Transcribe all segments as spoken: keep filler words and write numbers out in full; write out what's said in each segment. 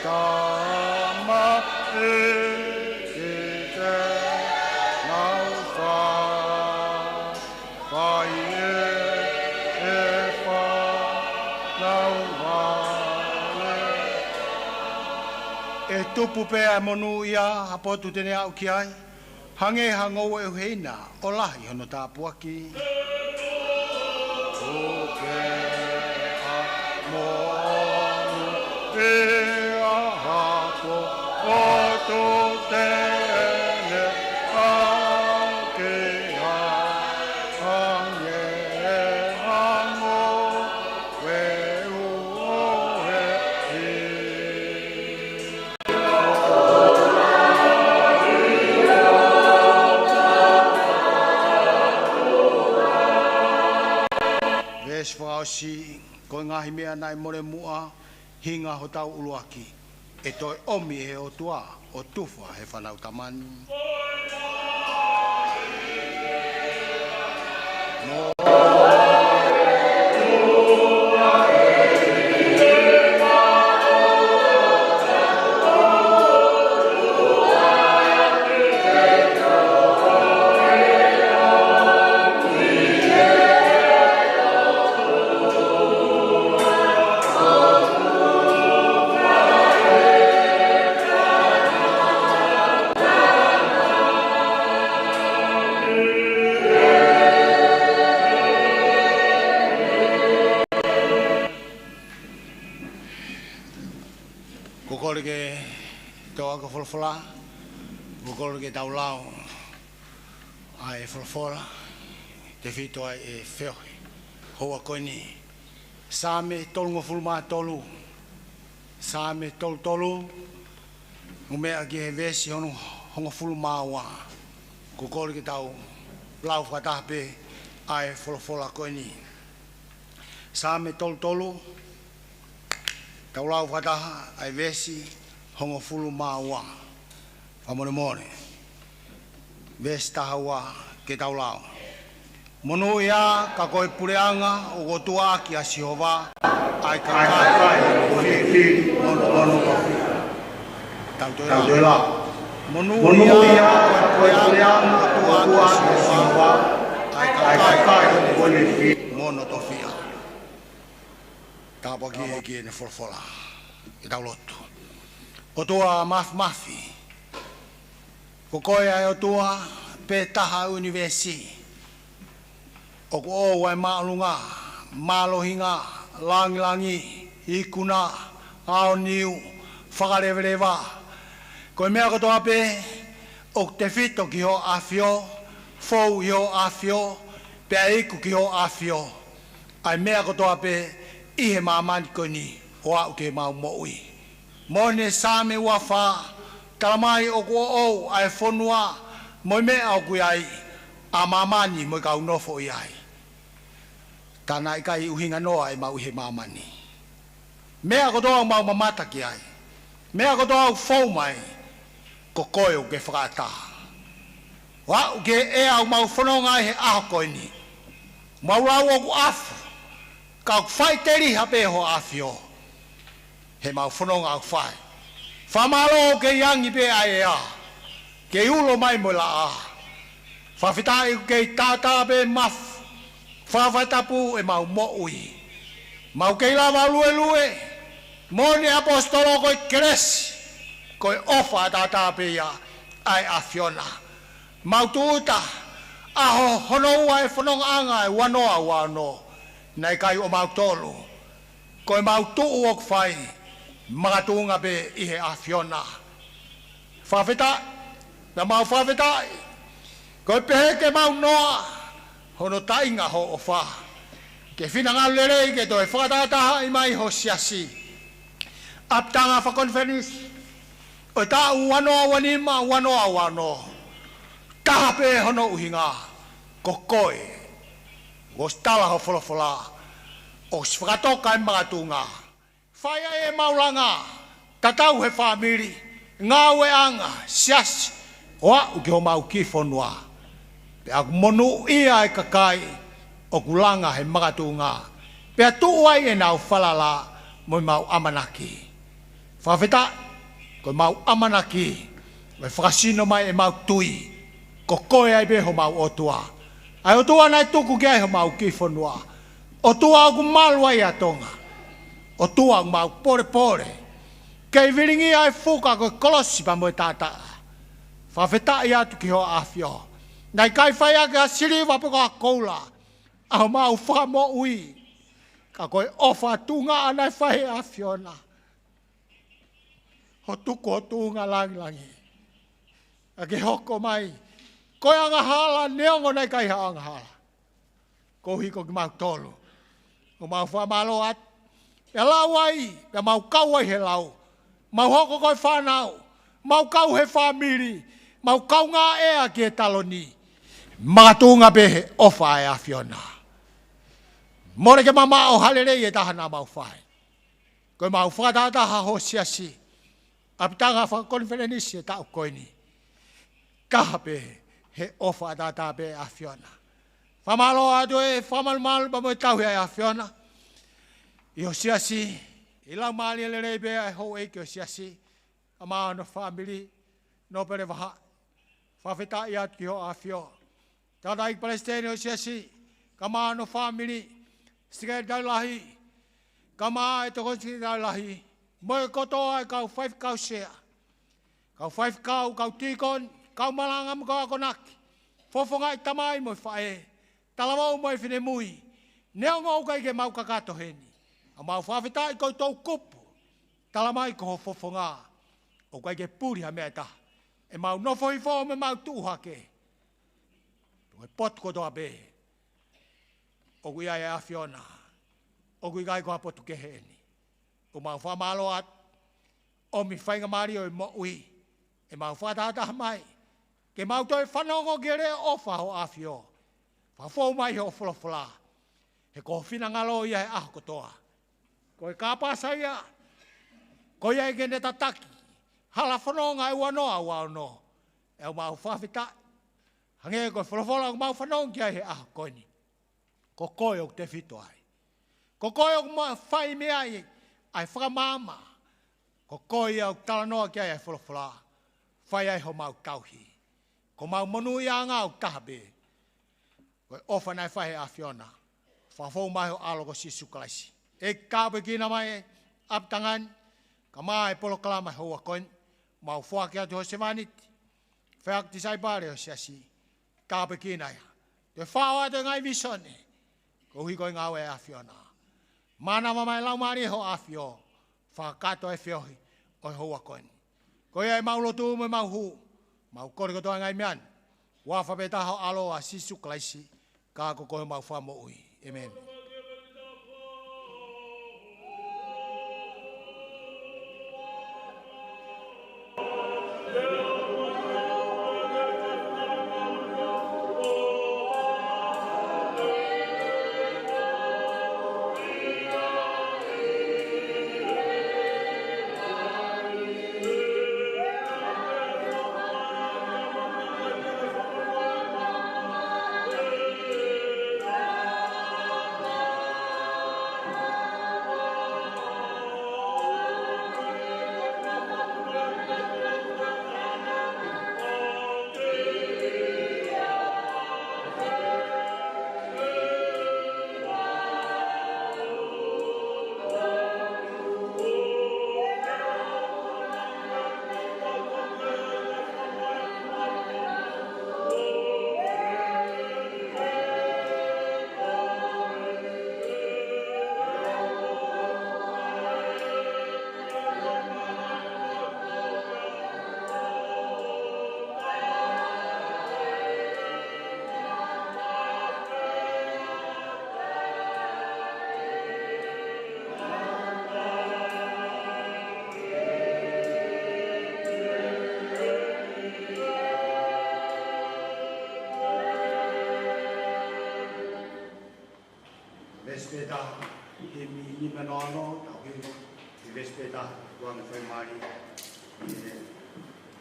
Tama e ke te nau fa, fai e, e fa, nau vale. ʻE tupu pē ʻa e monūʻia ʻa e potu te ne aʻu ki ai, hangē ha ngoue ʻuheina ʻo lahi hono tāpuaki. Uke a mo anu e a hako o to te ne a ke a hangē ha ngoue ʻuheina. Veesi fakaʻosi, ko e ngaahi meʻa naʻe mole muʻa, hinga hotau ʻuluaki, ʻe toe ʻomi ʻe he ʻOtua ʻo tufa he fānau tamani. Ko e kole ke tau ako folofola, ko e kole ke tau lau ʻa e folofola, tefito ai e feohi houa ko eni. Saame tolungofulu mā tolu, Saame tolu tolu, ʻo meʻa ki he veesi hono hongofulu mā ua. Ko e kole ke tau lau fakataha pē ʻa e folofola ko eni. Saame tolu tolu, tau lau fakataha ʻa e veesi hongofulu mā ua. Fakamolemole. Veesi taha ua ke tau lau. Monūʻia ka ko e puleʻanga ʻoku ʻotua ʻaki ʻa Sihova, ʻa e kakai ʻoku fili mo hono tofiʻa. Tau toe lau. Monūʻia ka ko e puleʻanga ʻoku ʻotua ʻaki ʻa Sihova, ʻa e kakai ʻoku fili mo hono tofiʻa. Tāpuakiʻi ʻEiki ʻene folofola. Ke tau lotu. ʻOtua Māfimafi, ko koe ʻa e ʻOtua pē taha ʻo e ʻunivēsi. ʻOku ʻoʻou ʻa e māʻolunga, mālohinga, langilangi, ikuna, aoniu, fakalevaleva. Ko e meʻa kotoa pē ʻoku tefito ki hoʻo ʻAfio, fou ʻi hoʻo ʻAfio, pea iku ki hoʻo ʻAfio. ʻA e meʻa kotoa pē ʻi he māmani ko eni ʻo aʻu ki heʻemau moʻui. Mo ʻene Saame ua fā, talamai ʻoku ʻoʻou ʻa e fonua mo e meʻa ʻoku ʻi ai, ʻa māmani mo e kau nofo ʻi ai. Ka naʻe ʻikai ʻuhinga noa ʻemau ʻi he māmani. Meʻa kotoa ʻoku mau mamata ki ai, meʻa kotoa ʻoku fou mai, ko koe ʻoku ke fakaʻatā. ʻO aʻu ki he ʻea ʻoku mau fononga ai he ʻaho ko eni, mau lau ʻoku ʻafu, ka ʻoku faʻiteliha pē hoʻo ʻAfio heʻemau fononga ʻoku fai. Fakamālō ʻoku kei angi pē ʻa e ʻea, kei ulo mai mo e laʻā. Fakafetaʻi ʻoku kei tātā pē mafu, fakafaitapu ʻemau moʻui. Mau kei lava luelue, moʻoni ʻaposetolo, ko e kelesi, ko e ʻofa ʻataʻatā pē ia ʻa e ʻAfiona. Mau tūʻuta, ʻaho hono ua e fonongaʻanga ʻe ua noa ua ono, naʻe ʻikai ʻo mautolu. Ko ʻemau tuʻu ʻoku fai, makatuʻunga pē ʻi he ʻAfiona. Fakafetaʻi, naʻa mau fakafetaʻi, ko e pehē ke mau noa, hono taʻinga hoʻo ʻofa. Ke finangalo lelei ke toe fakatahatahaʻi mai ho siasi. ʻApitanga fakakonifelenisi ʻo e taʻu ua noa ua nima, ua noa ua ono. Taha pē hono ʻuhinga, ko koe. Kuo ʻosi tala ho folofola, ʻosi fakatoka e makatuʻunga. Fai ai ʻemau langa, tatau he fāmili, ngāueʻanga, siasi, ʻo aʻu ki homau kiʻi fonua. Pea ʻoku monūʻia e kakai ʻoku langa he makatuʻunga, pea tuʻu ai ʻenau falala mo ʻemau ʻamanaki. Fakafetaʻi, ko ʻemau ʻamanaki, ʻo e fakasino mai ʻemau tui, ko koe ai pē homau ʻOtua. ʻA e ʻOtua naʻe tuku ki ai homau kiʻi fonua. ʻOtua ʻoku malu ai ʻa Tonga. ʻOtua ʻoku mau polepole. Kei vilingia ʻa e fuka ko e kolosi pea mo e taʻataʻa. Fakafetaʻi atu ki hoʻo ʻAfio. Naʻe ʻikai fai ʻaki ʻa e siliva pe ko e koula ʻa homau fakamoʻui. Ka ko e ʻofa tuʻunga naʻe fai ʻe he ʻAfiona. Hoʻo tuku ho tuʻunga langilangi. ʻA ke hoko mai. Ko e angahala neongo naʻe ʻikai ha angahala. Koeʻuhi ko kimautolu. ʻOku mau fakamālō atu. Pea lau ai, pea mau kau ai he lau. Mau hoko ko e fānau. Mau kau he fāmili. Mau kaungā ʻea ki he taloni. Makatuʻunga pē he ʻofa ʻa e ʻAfiona. Mole ke mamaʻo ha lelei ʻe taha naʻa mau fai. Ko ʻemau fakatahataha ho siasi. ʻApitanga fakakonifelenisi ʻo e taʻu ko eni. Taha pē, he ʻofa ʻataʻatā pē ʻa e ʻAfiona. Fakamālō atu e fakamalumalu pea mo e tauhi ʻa e ʻAfiona. ʻI ho siasi, ʻi he laumālie lelei pē ʻa e houʻeiki ʻo e siasi. Kae ʻumaʻā hono fāmili, Nōpele Vahaʻi. Fakafetaʻi atu ki hoʻo ʻAfio. Tangataʻeiki Palesiteni ʻo e siasi, kae ʻumaʻā hono fāmili, Sekelitali Lahi, kae ʻumaʻā e tokoni Sekelitali Lahi, mo e kotoa e kau faifekau sea, kau faifekau, kau tīkoni, kau malanga mo e kau akonaki, fofongaʻi tamai mo e faʻē, talavou mo e finemui, neongo ʻoku ʻikai ke mau kakato heni. ʻOku mau fakafetaʻi ko e toʻukupu, tala mai ko ho fofonga, ʻoku ʻikai ke puli ha meʻa ʻe taha. ʻEmau nofo hifo mo ʻemau tuʻu hake. Ko e potu kotoa pē ʻoku ʻi ai ʻa e ʻAfiona. ʻOku ʻikai ko ha potu kehe eni. ʻOku mau fakamālō atu. ʻOmi faingamālie ʻo e moʻui. ʻEmau fakatahataha mai. Ke mau toe fanongo ki he leʻo ʻofa hoʻo ʻAfio. Fakafou mai hoʻo folofola. He ko ho finangalo ia he ʻaho kotoa. Ko e kāpasa ia. Ko ia ʻe ke ne tataki. Hala fononga ʻe ua noa ua ono. ʻOku mau fakafetaʻi. Hangē ko e folofola ʻoku mau fanongo ki ai he ʻaho ko eni. Ko koe ʻoku tefito ai. Ko koe ʻoku mau fai mei ai ʻa e fakamaama. Ko koe ia ʻoku talanoa ki ai ʻa e folofola. Fai ai homau tauhi. Ko homau monūʻiaʻanga ʻoku taha pē. Ko e ʻofa naʻe fai ʻe he ʻAfiona. Fakafou mai ho ʻAlo ko Sīsū Kalaisi. ʻEiki, tāpuekina mai ʻa e ʻapitanga ni, kae ʻumaʻā e polokalama he houa ko eni, mau foaki atu ho sevāniti, faiako tisaipale ʻo e siasi, tāpuekina ia. Toe fao atu e ngaahi vīsone, koeʻuhi ko e ngāue ʻa e ʻAfiona. Mānava mai e Laumālie hoʻo ʻAfio, fakakakato e feohi ʻo e houa ko eni. Ko ia ʻemau lotu mo ʻemau hū, mau kole kotoa e ngaahi meʻa ni. Huafa pē taha ho ʻAlo ʻa Sīsū Kalaisi, ka ko koe homau Fakamoʻui. ʻĒmeni. Veesi pē taha, himi nima noa noa, tau himi, ʻi he veesi pē taha, tuanga fai mali, ʻi he,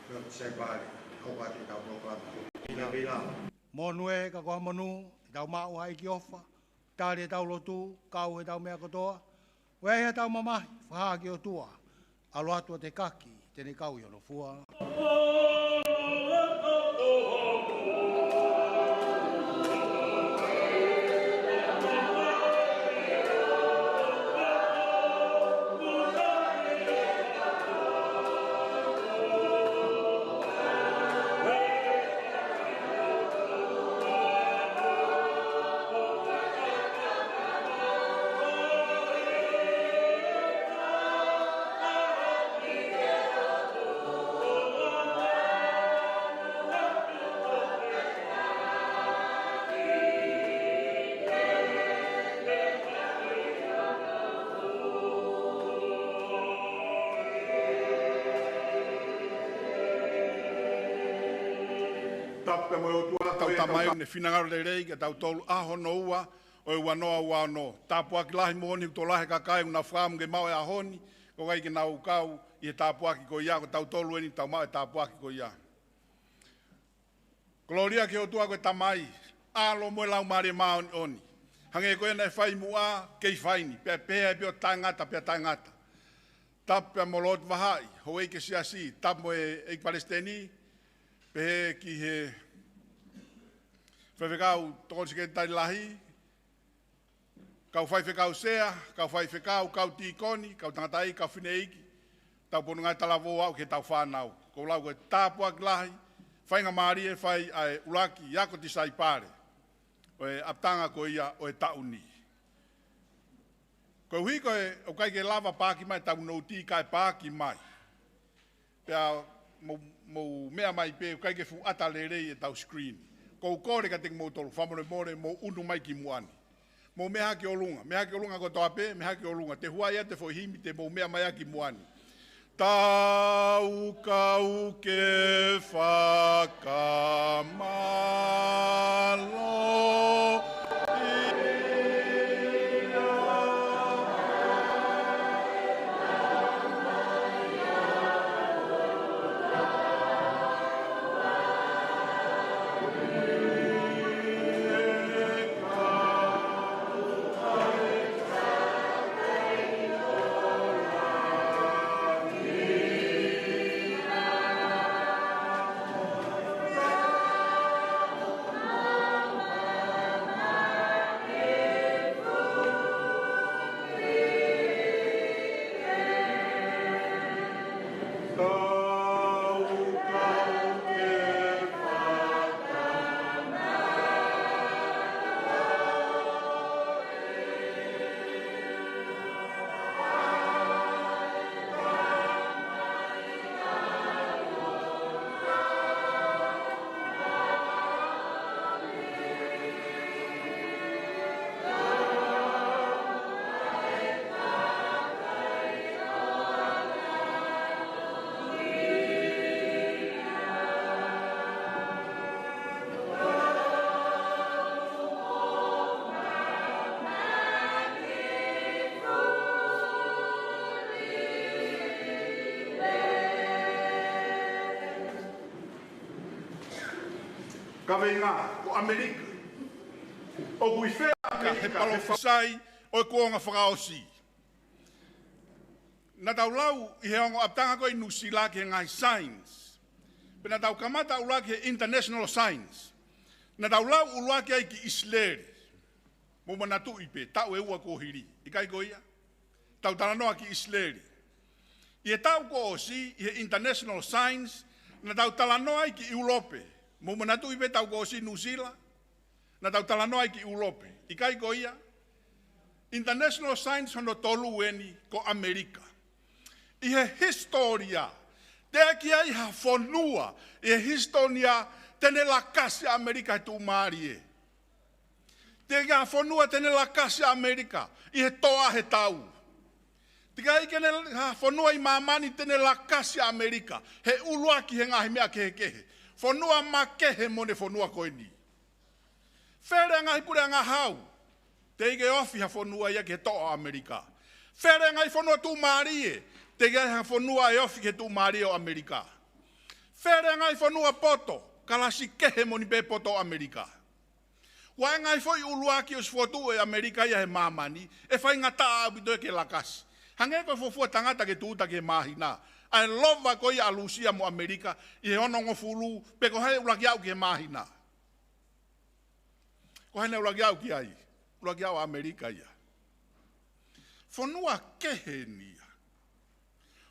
ʻi he sai pali, hoko atu ʻetau polokalama. Pila, pila. Monū ē, ka ko ha monū, ʻetau maʻu ʻa e ʻEiki ʻofa, tali ʻetau lotu, kau ʻetau meʻa kotoa, ʻoku ʻi ai haʻatau mamahi, fakahā ki he ʻOtua, ʻAlu atu ʻa Tekaki, te ne kau ʻi hono fua. Tapu pē mo e ʻOtua, tau Tamai, ʻoku ne finangalo lelei ke tau tolu ʻaho hono ua ʻo e ua noa ua ono. Tāpuaki lahi moʻoni ʻoku tokolahi e kakai ʻoku nau fakaʻamu ke maʻu e ʻaho ni, ʻoku ʻikai ke nau kau ʻi he tāpuaki ko ia, ko tautolu eni tau maʻu e tāpuaki ko ia. Kolōlia ki he ʻOtua ko e Tamai, ʻAlo mo e Laumālie Māʻoniʻoni. Hangē ko ia naʻe fai muʻa, kei fai ni, pea pehē ai pē ʻo taʻengata, pea taʻengata. Tapu pē mo Lord Vahaʻi, houʻeiki siasi, tapu mo e ʻEiki Palesiteni, pehē ki he faifekau tokoni sekelitali lahi, kau faifekau sea, kau faifekau, kau tīkoni, kau tangataʻeiki, kau fineʻeiki, tau pononga talavou ʻo aʻu ki he tau fānau. Ko e lau ko e tāpuaki lahi, faingamālie fai ʻa e ʻuluaki ako tisaipale ʻo e ʻapitanga ko ia ʻo e taʻu ni. Koeʻuhi ko e ʻoku ʻikai ke lava paaki mai tau nouti kae paaki mai. Pea mou, mou meʻa mai pē, ʻoku ʻikai ke fuʻu ʻata lelei e tau screen. Ko u kole kiate kimoutolu, fakamolemole, mou unu mai ki muʻa ni. Mou meʻa hake ʻolunga, meʻa hake ʻolunga kotoa pē, meʻa hake ʻolunga. Te u huaʻi atu e foʻi himi te mou meʻa mai ʻaki ki muʻa ni. Tau kau ke fakamālō. Kaveinga, ko ʻAmelika. ʻOku ʻi fē ʻAmelika? He palōfisai ʻo e kuonga fakaʻosi. Naʻa tau lau ʻi he ongo ʻapitanga ko ē ʻi Nuʻusila ki he ngaahi signs. Pea naʻa tau kamata ʻuluaki he international signs. Naʻa tau lau ʻuluaki ai ki ʻIsileli. Mou manatuʻi pē, taʻu ʻe ua kuo hili. ʻIkai ko ia? Tau talanoa ki ʻIsileli. ʻI he taʻu kuo ʻosi, ʻi he international signs, naʻa tau talanoa ai ki ʻIulope. Mou manatuʻi pē taʻu kuo ʻosi Nuʻusila. Naʻa tau talanoa ai ki ʻIulope. ʻIkai ko ia? International signs hono tolu eni ko ʻAmelika. ʻI he hisitōlia, teʻeki ai ha fonua ʻi he hisitōlia te ne lakasi ʻa ʻAmelika he tuʻumālie. Teʻeki ai ha fonua te ne lakasi ʻa ʻAmelika ʻi he toʻa he tau. Teʻeki ai ke ne ha fonua ʻi māmani te ne lakasi ʻa ʻAmelika he ʻuluaki he ngaahi meʻa kehekehe. Fonua makehe mo ʻene fonua ko eni. Fele ngaahi puleʻanga hau, teʻeki ke ofi ha fonua ia ki he toʻa ʻo ʻAmelika. Fele ngaahi fonua tuʻumālie, teʻeki ai ha fonua ʻe ofi ki he tuʻumālie ʻo ʻAmelika. Fele ngaahi fonua poto, kalasi kehe moʻoni pē poto ʻo ʻAmelika. Ua e ngaahi foʻi ʻuluaki ʻosi fokotuʻu ʻe ʻAmelika ia he māmani, ʻe faingataʻa ʻaupito ia ke lakasi. Hangē ko e fuofua tangata ke tūʻuta ki he māhina. ʻA e lova ko ia ʻa Lūsia mo ʻAmelika, ʻi he onongofulu, pe ko hai ʻe ʻuluaki aʻu ki he māhina. Ko hai naʻe ʻuluaki aʻu ki ai? ʻUluaki aʻu ʻa ʻAmelika ia. Fonua kehe eni ia.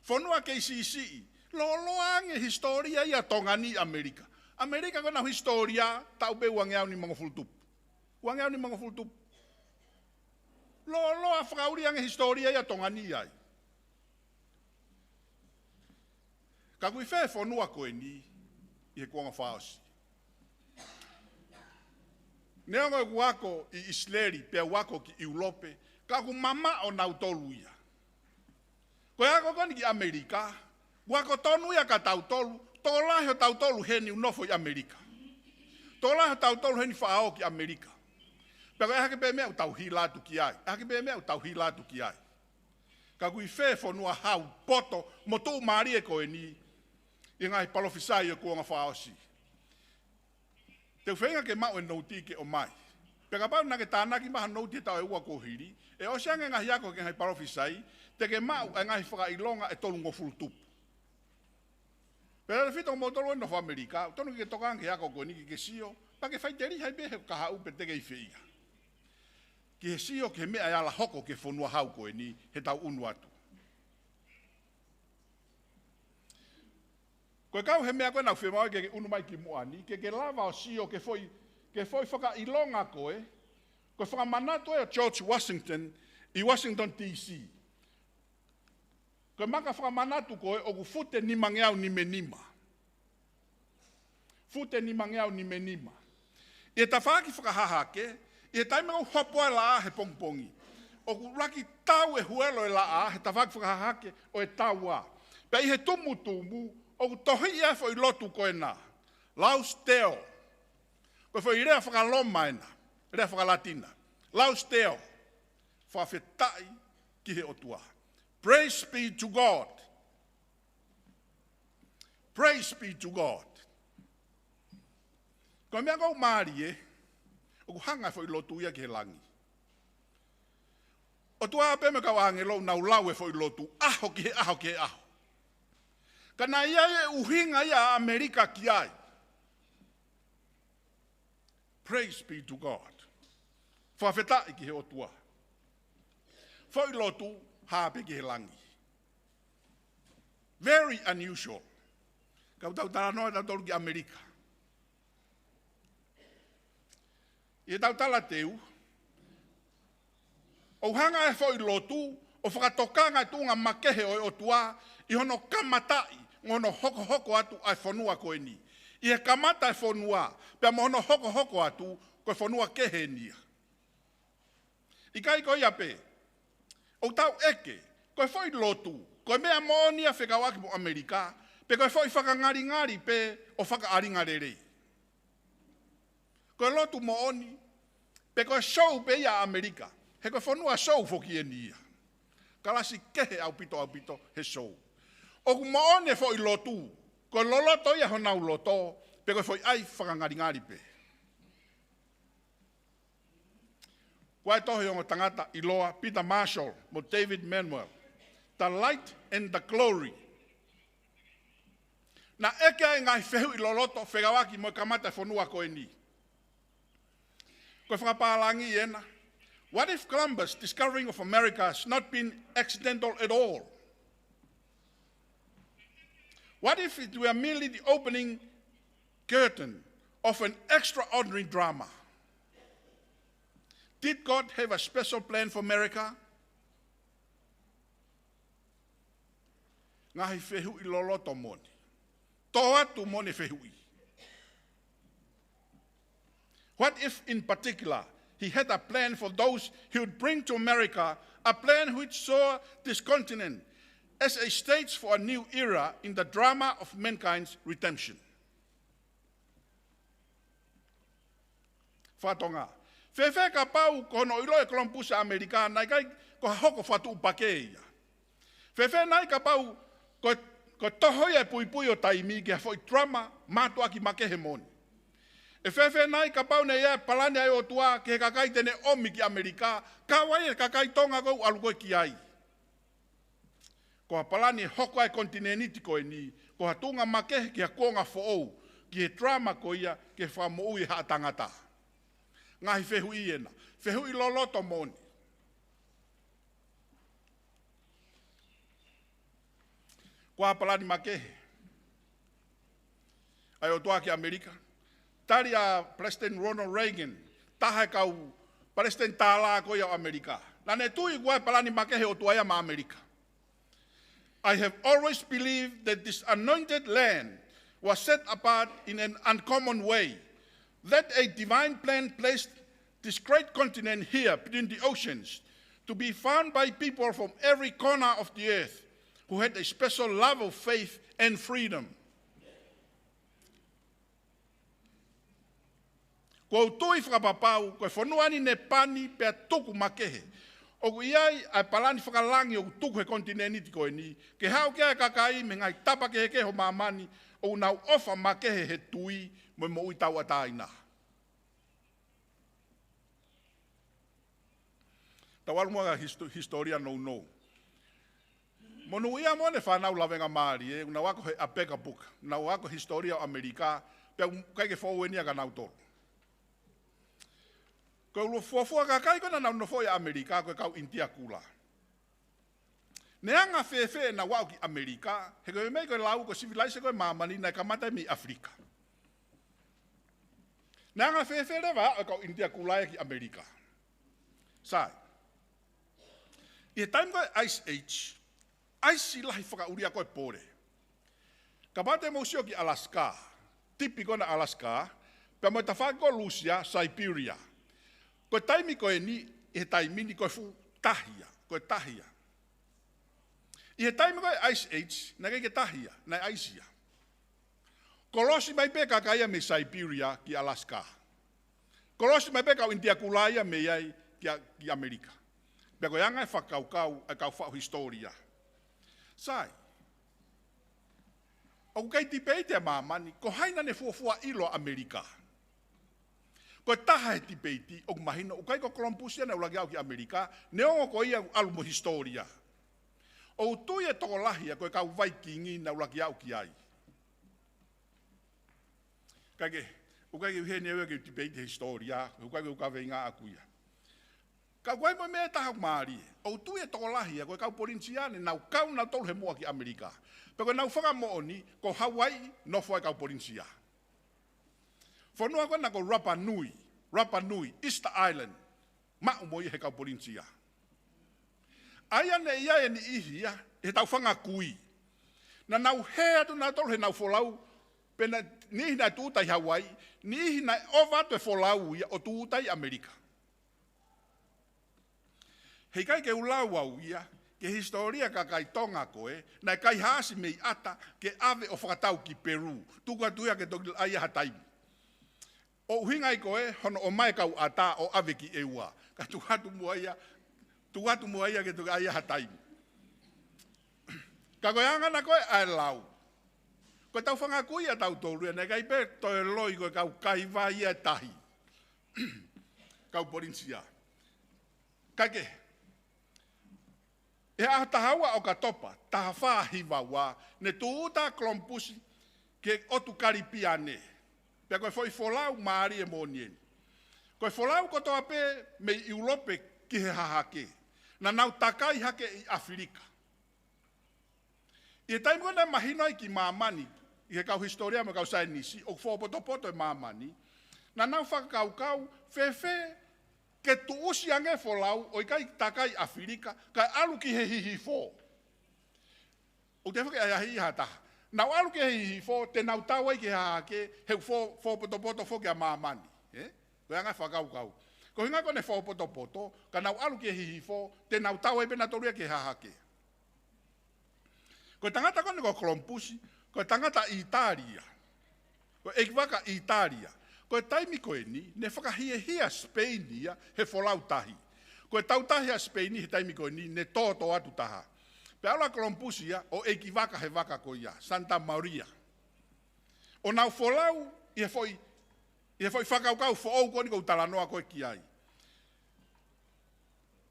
Fonua kei siʻisiʻi. Lōloa ange hisitōlia ia ʻa Tonga ni ʻi ʻAmelika. ʻAmelika ko ʻenau hisitōlia, taʻu pē ua ngeau nimangofulu tupu. Ua ngeau nimangofulu tupu. Lōloa fakaʻuli ange hisitōlia ia ʻa Tonga ni ai. Ka ʻoku ʻi fē fonua ko eni ʻi he kuonga fakaʻosi? Neongo ʻeku ako ʻi ʻIsileli, pea u ako ki ʻIulope, ka ʻoku mamaʻo nautolu ia. Ko e ako ko eni ki ʻAmelika, ʻoku ako tonu ia kia tautolu, tokolahi ʻo tautolu heni ʻoku nofo ʻi ʻAmelika. Tokolahi ʻo tautolu heni faʻa ō ki ʻAmelika. Pea ko e hā hake pē meʻa ʻoku tau hila atu ki ai, hā hake pē meʻa ʻoku tau hila atu ki ai. Ka ʻoku ʻi fē fonua hau poto mo tuʻumālie ko eni ʻi he ngaahi palofisai ʻo e kuonga fakaʻosi? Te u feinga ke maʻu e nouti ke ʻomai. Pea kapau naʻa ke tānaki mai ha nouti he taʻu ʻe ua kuo hili, ʻe ʻosi ange e ngaahi ako ki he ngaahi palofisai, te ke maʻu e ngaahi fakaʻilonga ʻe tolungofulu tupu. Pea lelefito moutolu ʻoku nofo ʻAmelika, ʻoku tonu ke ke tokanga ki he ako ko eni ke ke sio, pea ke faiteliha ai pē he kahaʻu pe te ke ʻi fē ia. Ki he sio ki he meʻa ʻe ala hoko ki he fonua hau ko eni he taʻu ʻunu atu. Ko e kau he meʻa ko ē naʻa ku fiemaʻu ke ke ʻunu mai ki muʻa ni, ke ke lava ʻo sio ki he foʻi, ki he foʻi fakaʻilonga ko ē, ko e fakamanatu ʻa George Washington ʻi Washington D C. Ko e maka fakamanatu ko ē ʻoku fute nimangeau nimenima. Fute nimangeau nimenima. ʻI he tafaʻaki fakahahake, ʻi he taimi ʻoku hopo ai e laʻā he pongipongi, ʻoku ʻuluaki tau e huelo e laʻā he tafaʻaki fakahahake ʻo e taua. Pea ʻi he tumutumu, ʻoku tohiʻi ai e foʻi lotu ko ena. Laus Deo. Ko e foʻi lea faka-Loma ena, lea faka-Latina. Laus Deo. Fakafetaʻi ki he ʻOtua. Praise be to God. Praise be to God. Ko e meʻa ʻoku mālie, ʻoku hanga e foʻi lotu ia ki he langi. ʻOtua pē mo e kau ʻāngelo ʻoku nau lau e foʻi lotu, ʻaho ki he ʻaho ki he ʻaho. Ka naʻe ʻi ai e ʻuhinga ia ʻa ʻAmelika ki ai. Praise be to God. Fakafetaʻi ki he ʻOtua. Foʻi lotu, hā pē ki he langi. Very unusual. Ka ʻoku tau talanoa tautolu ki ʻAmelika. ʻI heʻetau talateu, ʻoku hanga e foʻi lotu ʻo fakatokanga e tuʻunga makehe ʻo e ʻOtua ʻi hono kamataʻi mo hono hokohoko atu ʻa e fonua ko eni. ʻI he kamata e fonua, pea mo hono hokohoko atu, ko e fonua kehe eni ia. ʻIkai ko ia pē, ʻoku tau ʻeke, ko e foʻi lotu, ko e meʻa moʻoni ia fekauʻaki mo ʻAmelika, pe ko e foʻi fakangalingali pē ʻo fakaʻalinga lelei. Ko e lotu moʻoni, pe ko e sou pē ia ʻa ʻAmelika, he ko e fonua sou foki eni ia. Kalasi kehe ʻaupito ʻaupito he sou. ʻOku moʻoni e foʻi lotu, ko e loloto ia honau loto, pe ko e foʻi ʻai fakangalingali pē. Ko e tohi ʻa e ongo tangata ʻiloa, Peter Marshall mo David Manuel, The Light and the Glory. Naʻe ʻeke ai e ngaahi fehuʻi loloto fekauʻaki mo e kamata e fonua ko eni. Ko e fakapālangi ena. What if Columbus' discovering of America has not been accidental at all? What if it were merely the opening curtain of an extraordinary drama? Did God have a special plan for America? Ngaahi fehuʻi loloto moʻoni. Tō atu moʻoni e fehuʻi. What if, in particular, he had a plan for those he would bring to America, a plan which saw this continent as a stage for a new era in the drama of mankind's redemption? Fakatonga. Fēfē kapau ko hono ʻilo ʻe Kolomupasi ʻa ʻAmelika naʻe ʻikai ko ha hoko fakatuʻupakē ia? Fēfē nai kapau ko e, ko e toho ia e puipui ʻo taimi ki ha foʻi drama mātuʻaki makehe moʻoni? ʻE fēfē nai kapau naʻe ʻi ai e palani ʻa e ʻOtua ki he kakai te ne ʻomi ki ʻAmelika, kau ai e kakai Tonga ko ē ʻoku ʻalu ko ē ki ai? Ko ha palani ʻe hoko ai e konitinēniti ko eni, ko ha tuʻunga makehe ki ha kuonga foʻou, ki he drama ko ia, ki he fakamoʻui e haʻa tangata. Ngaahi fehuʻi ena, fehuʻi loloto moʻoni. Ko e palani makehe ʻa e ʻOtua ki ʻAmelika. Tali ʻa Palesiteni Ronald Reagan, taha e kau palesiteni tālā ko ia ʻo ʻAmelika. Naʻá ne tui ko e palani makehe ʻa e ʻOtua ia maʻa ʻAmelika. I have always believed that this anointed land was set apart in an uncommon way, that a divine plan placed this great continent here between the oceans to be found by people from every corner of the earth who had a special love of faith and freedom. Ko u tui fakapapau, ko e fonua ni ne pani pea tuku makehe. ʻOku ʻi ai ʻa e palani fakalangi ʻoku tuku he konitinēniti ko eni, ke haʻu ki ai e kakai mei he ngaahi tapa kehekehe ʻo māmani, ʻoku nau ʻofa makehe he tui mo e moʻui tauʻatāina. Tau ʻalu muʻa ki he histo-, hisitōlia nounou. Monūʻia moʻoni e fānau lavengamālie, ʻoku nau ako he ʻapeka puka, nau ako hisitōlia ʻo ʻAmelika, pea ʻoku ʻikai ke foʻou eni ia kia nautolu. Ko e ʻuluaki fuofua kakai ko ē naʻa nau nofoʻi ʻa ʻAmelika, ko e kau ʻInitia Kula. Ne anga fēfē ʻenau aʻu ki ʻAmelika, he ko e meʻa ko e lau ko e sivilaise ko ē ʻa māmani naʻe kamata mei ʻAfilika. Ne anga fēfē leva e aʻu e kau ʻInitia Kula ia ki ʻAmelika. Sai. ʻI he taimi ko ē Ice Age, ʻaisi lahi fakaʻulia ko ē pole. Kapau te mou sio ki Alaska, tipi ko ena Alaska, pea mo e tafaʻaki ko Lūsia, Siberia. Ko e taimi ko eni, ʻi he taimi ni ko e fuʻu tahi ia, ko e tahi ia. ʻI he taimi ko ē Ice Age, naʻe ʻikai ke tahi ia, naʻe ʻaisi ia. Kolosi mai pē kakai ia mei Siberia ki Alaska. Kolosi mai pē kau ʻInitia Kula ia mei ai ki, ki ʻAmelika. Pea ko e anga e fakakaukau ʻa e kau faʻu hisitōlia. Sai. ʻOku kei tipeiti ʻa māmani, ko hai naʻá ne fuofua ʻilo ʻa ʻAmelika. Ko e taha he tipeiti, ʻoku mahino, ʻoku ʻikai ko Kolomupasi ia naʻe ʻuluaki aʻu ki ʻAmelika, neongo ko ia ʻoku ʻalu mo e hisitōlia. ʻOku tui e tokolahi ia ko e kau Vaikingi naʻe ʻuluaki aʻu ki ai. Kae kehe, ʻoku ʻikai ke u ʻi heni au ia ke tipeiti he hisitōlia, ʻoku ʻikai ke u kaveinga ʻaʻaku ia. Ka ʻoku ʻi ai mo e meʻa ʻe taha ʻoku mālie. ʻOku tui e tokolahi ia ko e kau Polinisia ne nau kau nautolu he muʻa ki ʻAmelika. Pea ko ʻenau fakamoʻoni, ko Hauaiʻi nofo ai e kau Polinisia. Fonua ko ena ko Rapa Nui, Rapa Nui, Easter Island, maʻu mo ia he kau Polinisia. ʻA ia ne ʻi ai e niʻihi ia, he tau fanga kui. Naʻa nau hē atu nautolu heʻenau folau, pea naʻe, niʻihi naʻe tūʻuta ʻi Hauaiʻi, niʻihi naʻe ʻova atu e folau ia ʻo tūʻuta ʻi ʻAmelika. Heʻikai ke u lau au ia, ki he hisitōlia kakai Tonga ko ē, naʻe kaihaʻasi mei ʻAta, ke ʻave ʻo fakatau ki Peru, tuku atu ia ke toki ʻai ha taimi. ʻO ʻuhinga ia ko ē, hono ʻomai e kau ʻAta ʻo ʻave ki ʻEua. Ka tuku atu muʻa ia, tuku atu muʻa ia ke toki ʻai ha taimi. Ka ko e anga ena ko ē ʻa e lau. Ko e tau fanga kui ʻa tautolu ia, naʻe ʻikai pē toe loi ko e kau kaivai ia ʻe tahi. Kau Polinisia. Kae kehe, ʻi he ʻaho taha ua ʻo ʻOkatopa, taha fā hiva ua, ne tūʻuta ʻa Kolomupasi ki he ʻotu Kalipiane. Pea ko e foʻi folau mālie moʻoni eni. Ko e folau kotoa pē mei ʻIulope ki he hahake, naʻa nau takai hake ʻi ʻAfilika. ʻI he taimi ko ē naʻe mahino ai ki māmani, ʻi he kau hisitōlia mo e kau saienisi, ʻoku fōpotopoto e māmani, naʻa nau fakakaukau, fēfē ke tuʻusi ange e folau, ʻo ʻikai takai ʻAfilika, kae ʻalu ki he hihifo. ʻOku te fake ai ahi ha taha. Nau ʻalu ki he hihifo, te nau tau ai ki he hahake, he ʻoku fō, fōpotopoto foki ʻa māmani. Ē? Ko e anga e fakakaukau. Ko e ʻuhinga ko ē ne fōpotopoto, ka nau ʻalu ki he hihifo, te nau tau ai pē nautolu ia ki he hahake. Ko e tangata ko eni ko Kolomupasi, ko e tangata ʻItālia. Ko e ʻeikivaka ʻItālia. Ko e taimi ko eni, ne fakahiahia Sipeini ia he folau tahi. Ko e tau tahi ʻa Sipeini he taimi ko eni, ne tōtō atu taha. Pea ʻalu ʻa Kolomupasi ia ʻo ʻeikivaka he vaka ko ia, Santa Maria. ʻO nau folau ʻi he foʻi, ʻi he foʻi fakakaukau foʻou ko eni ʻoku ou talanoa ko ē ki ai.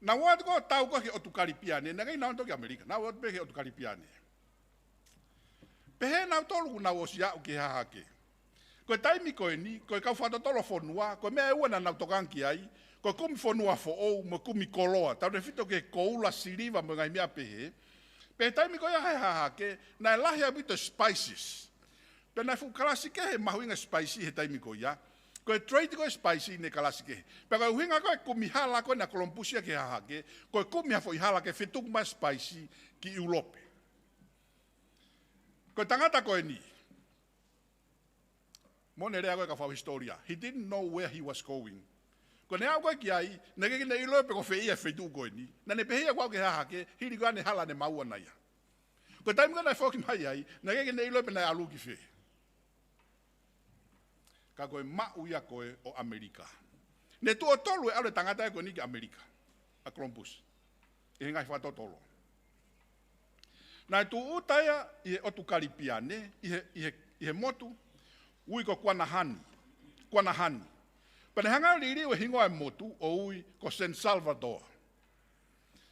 Naʻa nau ō atu ko ē ʻo tau ko ē ki he ʻotu Kalipiane, naʻe ʻikai ke nau ō atu pē ki ʻAmelika, naʻa nau ō atu pē ki he ʻotu Kalipiane. Pehē nautolu kuo nau ʻosi aʻu ki he hahake. Ko e taimi ko eni, ko e kau fakatotolo fonua, ko e meʻa ʻe ua naʻa nau tokanga ki ai, ko e kumi fonua foʻou mo e kumi koloa, tautefito ki he koula, siliva mo e ngaahi meʻa pehē. Pea taimi ko ia he hahake, naʻe lahi ʻaupito e spices. Pea naʻe fuʻu kalasi kehe mahuʻinga e spice he taimi ko ia. Ko e trade ko ē e spice naʻe kalasi kehe. Pea ko e ʻuhinga ko ē e kumi hala ko ē naʻe Kolomupasi ia ki he hahake, ko e kumi ha foʻi hala ke fetuku mai e spice ki ʻIulope. Ko e tangata ko eni, mo e lea ko ē ʻa e kau faʻu hisitōlia, he didn't know where he was going. Ko ʻene aʻu ko ē ki ai, naʻe ʻikai ke ne ʻilo pe ko fē ia e feituʻu ko eni. Naʻa ne pehē ia kuo aʻu ki he hahake, hili ko ē ʻene hala naʻa ne maʻu ʻana ia. Ko e taimi ko ē naʻe foki mai ai, naʻe ʻikai ke ne ʻilo pe naʻe ʻalu ki fē. Ka ko e maʻu ia ko ē ʻo ʻAmelika. Ne tuʻo tolu e ʻalu e tangata ia ko eni ki ʻAmelika, ʻa Kolomupasi, ʻi he ngaahi fakatotolo. Naʻe tūʻuta ia ʻi he ʻotu Kalipiane, ʻi he, ʻi he, ʻi he motu ʻoku ui ko Kuanahani. Kuanahani. Pea ne hanga ʻo liliu e hingoa e motu ʻo ui ko San Salvador.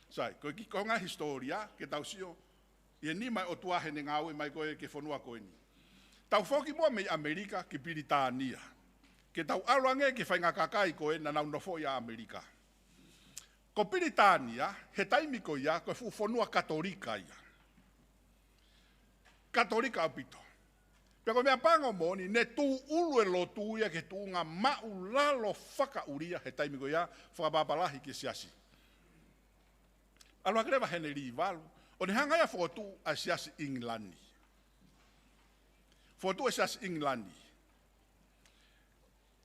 Sai, ko e kiʻi konga hisitōlia ke tau sio ʻi he nima e ʻOtua heʻene ngāue mai ko ē ki he fonua ko eni. Tau foki muʻa mei ʻAmelika ki Pilitānia, ke tau ʻalu ange ki he faʻahinga kakai ko ē naʻa nau nofoʻi ʻa ʻAmelika. Ko Pilitānia he taimi ko ia, ko e fuʻu fonua Katolika ia. Katolika ʻaupito. Pea ko e meʻapango moʻoni, ne tūʻulu e lotu ia ki he tuʻunga maʻulalo fakaʻulia he taimi ko ia, fakapapālangi ki he siasi. ʻAlu hake leva Henelī valu, ʻo ne hanga ia ʻo fokotuʻu ʻa e siasi ʻIngilani. Fokotuʻu e siasi ʻIngilani.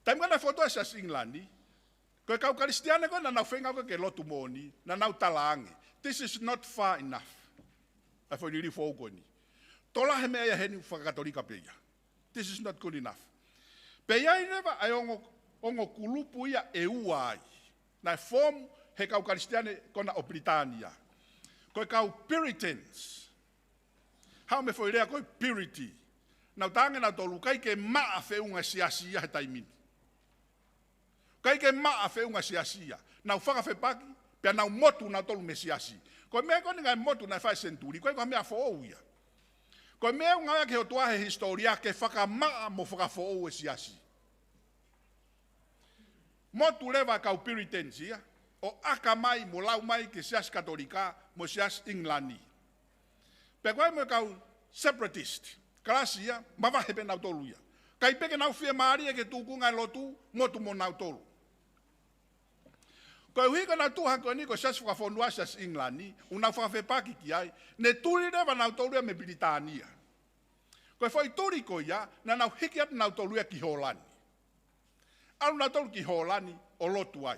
Taimi ko ē naʻe fokotuʻu e siasi ʻIngilani, ko e kau Kalisitiane ko ē naʻa nau feinga ko ē ke lotu moʻoni, naʻa nau talaange, "This is not far enough." ʻA e foʻi liliu foʻou ko eni. Tola he meʻa ia heni, fakakatolika pē ia. "This is not good enough." Pea ʻi ai leva ʻa e ongo, ongo kulupu ia ʻe ua ai. Naʻe foomu he kau Kalisitiane ko ena ʻo Pilitānia. Ko e kau Puritans. Haʻu mei he foʻi lea ko e purity. Nau talaange nautolu ʻikai ke maʻa feʻunga siasi ia he taimi ni. ʻIkai ke maʻa feʻunga siasi ia. Nau fakafepaki, pea nau motu nautolu mei he siasi. Ko e meʻa ko eni ngaahi motu naʻe fai he senituli, ʻikai ko ha meʻa foʻou ia. Ko e meʻa ʻoku ngāueʻaki ʻe he ʻOtua he hisitōlia ke fakamaʻa mo fakafoʻou e siasi. Motu leva e kau Puritans ia, ʻo ʻaka mai mo lau mai ki he siasi Katolika mo e siasi ʻIngilani. Pea ko e mo e kau separatist, kalasi ia, mavahe pē nautolu ia. ʻIkai pē ke nau fiemālie ki he tūkunga e lotu, motu mo nautolu. Koeʻuhi ko ʻenau tuʻu hake ko eni ko e siasi fakafonua, siasi ʻIngilani, ʻoku nau fakafepaki ki ai, ne tuli leva nautolu ia mei Pilitānia. Ko e foʻi tuli ko ia, naʻa nau hiki atu nautolu ia ki Hōlani. ʻAlu nautolu ki Hōlani ʻo lotu ai.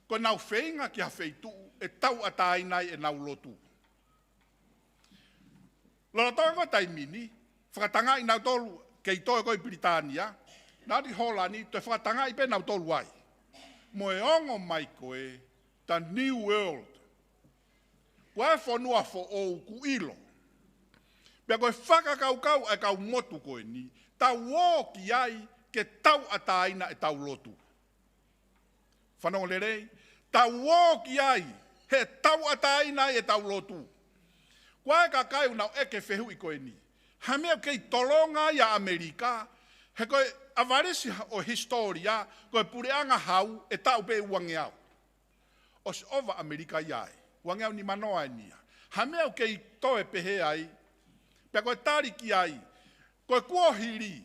Ko ʻenau feinga ki ha feituʻu ʻe tauʻatāina ai ʻenau lotu. Lolotonga ko e taimi ni, fakatangaʻi nautolu, kei toe ko ē ʻi Pilitānia, naʻa nau ō ki Hōlani, toe fakatangaʻi pē nautolu ai. Mo e ongo mai ko ē, the New World. Ko e fonua foʻou kuo ʻilo. Pea ko e fakakaukau ʻa e kau motu ko eni, tau ō ki ai ke tauʻatāina ʻetau lotu. Fanongo lelei, tau ō ki ai, he tauʻatāina ai ʻetau lotu. Ko e kakai ʻoku nau ʻeke fehuʻi ko eni. Ha meʻa ʻoku kei tolonga ai ʻa ʻAmelika, he ko e ʻavalisi ʻo e hisitōlia, ko e puleʻanga hau ʻe taʻu pē ʻe uangeau. ʻOsi ʻova ʻAmelika ia ai, uangeau nimanoa eni ia. Ha meʻa ʻoku kei toe pehē ai, pea ko e tali ki ai, ko e kuohili,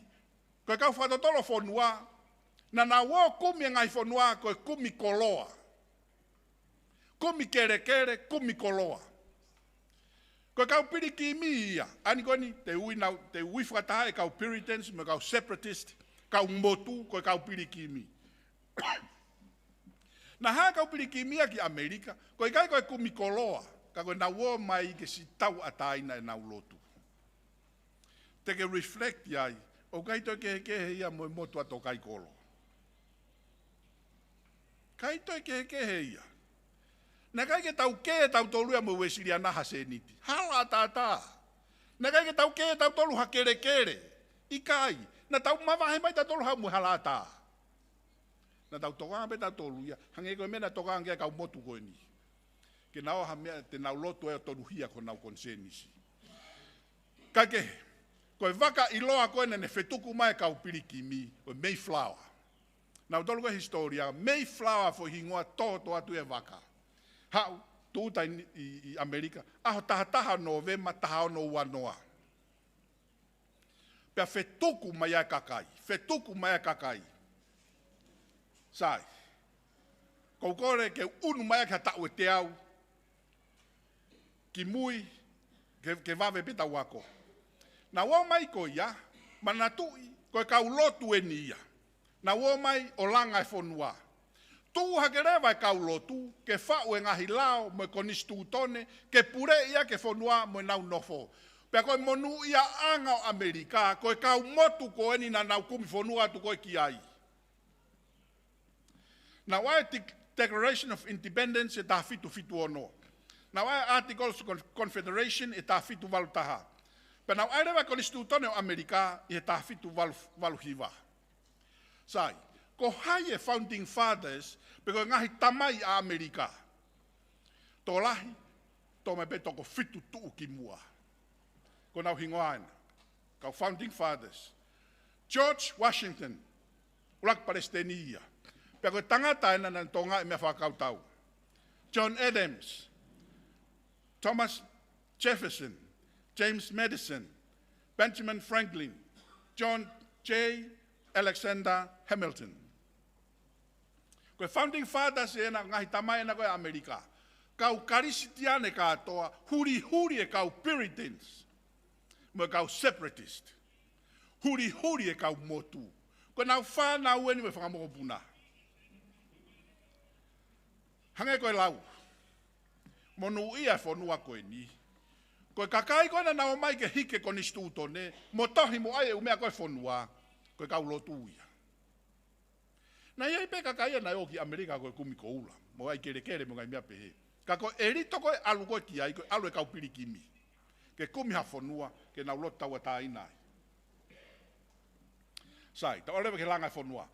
ko e kau fakatotolo fonua, naʻa nau ō ʻo kumi e ngaahi fonua, ko e kumi koloa. Kumi kelekele, kumi koloa. Ko e kau pilikimi ia, ʻa eni ko eni, te u ui nau, te u ui fakataha e kau Puritans, mo e kau separatist, kau motu, ko e kau pilikimi. Naʻe haʻu e kau pilikimi ia ki ʻAmelika, ko e ʻikai ko e kumi koloa, ka ko ʻenau ō mai ke siʻi tauʻatāina ʻenau lotu. Te ke reflect ai, ʻoku ʻikai toe kehekehe ia mo e motu ʻa e tokai kolo. ʻIkai toe kehekehe ia. Naʻe ʻikai ke tau kē tautolu ia mo e Uēsiliana ha sēniti. Hala ʻataʻatā. Naʻe ʻikai ke tau kē tautolu ha kelekele. ʻIkai. Naʻa tau mavahe mai tautolu haʻu mo e hala ʻatā. Naʻa tau tokanga pē tautolu ia. Hangē ko e meʻa naʻe tokanga ki ai e kau motu ko eni. ke nau ʻoha meʻa te nau lotu ʻo tonuhia ko honau konisēnisi. Kae kehe, ko e vaka ʻiloa ko ē naʻe fetuku mai e kau pilikimi, ko e Mayflower. Naʻa tau lau ko e hisitōlia, Mayflower foʻi hingoa tōtōatu e vaka. Haʻu, tūʻuta ʻi, ʻi, ʻi ʻAmelika, ʻaho taha taha Nōvema taha ono ua noa. Pea fetuku mai ai e kakai, fetuku mai ai e kakai. Sai, ʻoku ou kole ke unu mai ʻaki ha taʻu ʻe teau kimui ke, ke vave pē ʻetau ako. Naʻa nau ō mai ko ia, manatuʻi, ko e kau lotu eni ia. Naʻa nau ō mai ʻo langa e fonua. Tuʻu hake leva e kau lotu, ke faʻu e ngaahi lao mo e konisitūtone, ke puleʻi ʻaki e fonua mo ʻenau nofo. Pea ko e monūʻiaʻanga ʻo ʻAmelika, ko e kau motu ko eni naʻa nau kumi fonua atu ko ē ki ai. Naʻa nau ʻai e Dec-, Declaration of Independence ʻi he taha fitu fitu ono. Naʻa nau ʻai e Articles of Con-, Confederation ʻi he taha fitu valu taha. Pea naʻa nau ʻai leva e konisitūtone ʻo ʻAmelika ʻi he taha fitu valu, valu hiva. Sai, ko hai e Founding Fathers, pe ko e ngaahi tamai ʻa ʻAmelika? Tokolahi, toʻo mai pē toko fitu tuʻu kimuʻa. Ko ʻenau hingoa ena, kau Founding Fathers. George Washington, ʻuluaki palesiteni ia. Pea ko e tangata ena naʻa ne tokangaʻi e meʻa fakakautau. John Adams, Thomas Jefferson, James Madison, Benjamin Franklin, John J. Alexander Hamilton. Ko e Founding Fathers ena, ngaahi tamai ena ko ē ʻa ʻAmelika. Kau Kalisitiane kātoa, hulihuli e kau Puritans, mo e kau Separatist. Hulihuli e kau motu. Ko ʻenau fānau eni mo e fanga mokopuna. Hangē ko e lau, monūʻia e fonua ko eni. Ko e kakai ko ē naʻa nau ō mai ke hiki e konisitūtone, mo tohi mo ʻai e ʻū meʻa ko ē e fonua, ko e kau lotu ia. Naʻe ʻi ai pē kakai ia naʻe ō ki ʻAmelika ko e kumi koula, mo ʻai kelekele mo e ngaahi meʻa pehē. Ka ko e ʻelito ko ē ʻalu ko ē ki ai, ko e ʻalu e kau pilikimi ke kumi ha fonua, ke nau lotu tauʻatāina ai. Sai, tau ʻalu leva ki he langa e fonua.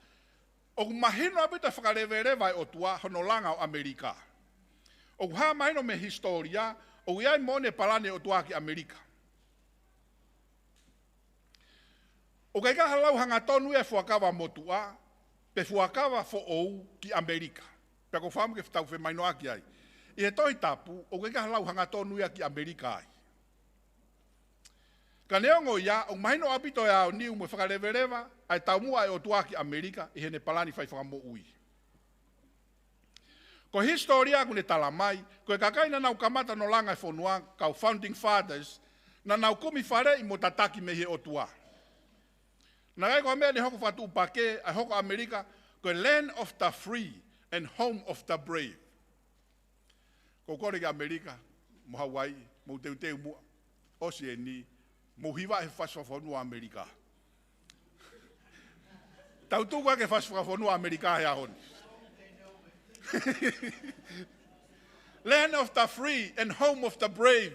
ʻOku mahino ʻaupito e fakaleveleva e ʻOtua hono langa ʻo ʻAmelika. ʻOku hā mahino mei he hisitōlia, ʻoku ʻi ai moʻoni e palani e ʻOtua ki ʻAmelika. ʻOku ʻikai ha lau hangatonu ia e fuakava motuʻa, pe fuakava foʻou ki ʻAmelika. Pea ʻoku ou fakaʻamu ke tau femahinoʻaki ai. ʻI he Tohi Tapu, ʻoku ʻikai ha lau hangatonu ia ki ʻAmelika ai. Ka neongo ia, ʻoku mahino ʻaupito e aoniu mo e fakaleveleva ʻa e taumuʻa e ʻOtua ki ʻAmelika ʻi heʻene palani fai fakamoʻui. Ko e hisitōlia ʻoku ne tala mai, ko e kakai naʻa nau kamata hono langa e fonua, kau Founding Fathers, naʻa nau kumi faleʻi mo tataki mei he ʻOtua. Naʻe ʻikai ko ha meʻa ne hoko fakatuʻupakē ʻa e hoko ʻAmelika, ko e land of the free and home of the brave. ʻOku ou kole ki ʻAmelika mo Hauaiʻi, mou teuteu muʻa. ʻOsi eni, mou hiva he fasi fakafonua ʻAmelika. Tau tuku ʻa e fasi fakafonua ʻAmelika he ʻaho ni. Land of the free and home of the brave.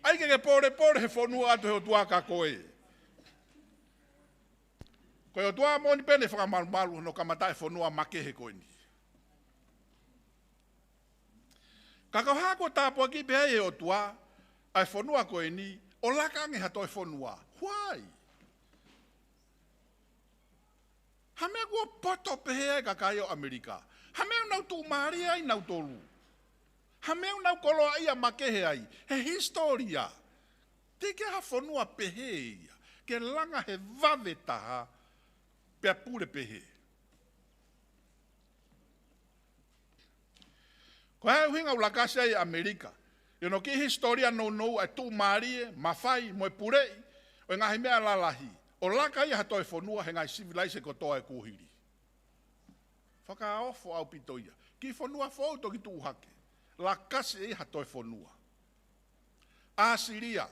ʻAi ke ke pōlepole he fonua ʻatu he ʻOtua ka ko ē. Ko e ʻOtua moʻoni pē naʻe fakamalumalu hono kamata e fonua makehe ko eni. Ka ko e hā kuo tāpuakiʻi pehē ai ʻe he ʻOtua ʻa e fonua ko eni, ʻo laka ange ha toe fonua? Why? Ha meʻa kuo poto pehē ai e kakai ʻo ʻAmelika? Ha meʻa ʻoku nau tuʻumālie ai nautolu? Ha meʻa ʻoku nau koloaʻia makehe ai? He hisitōlia, teʻeki ai ha fonua pehē ia ke langa he vave taha pea pule pehē. Ko e ʻuhinga ʻoku lakasi ai ʻa ʻAmelika ʻi hono kiʻi hisitōlia nounou ʻa e tuʻumālie, mafai, mo e puleʻi ʻo e ngaahi meʻa lalahi, ʻo laka ia ha toe fonua he ngaahi sivilaise kotoa e kuohili. Fakaofo ʻaupito ia. Kiʻi fonua foʻou toki tuʻu hake, lakasi ʻe ia ha toe fonua. ʻAsilia,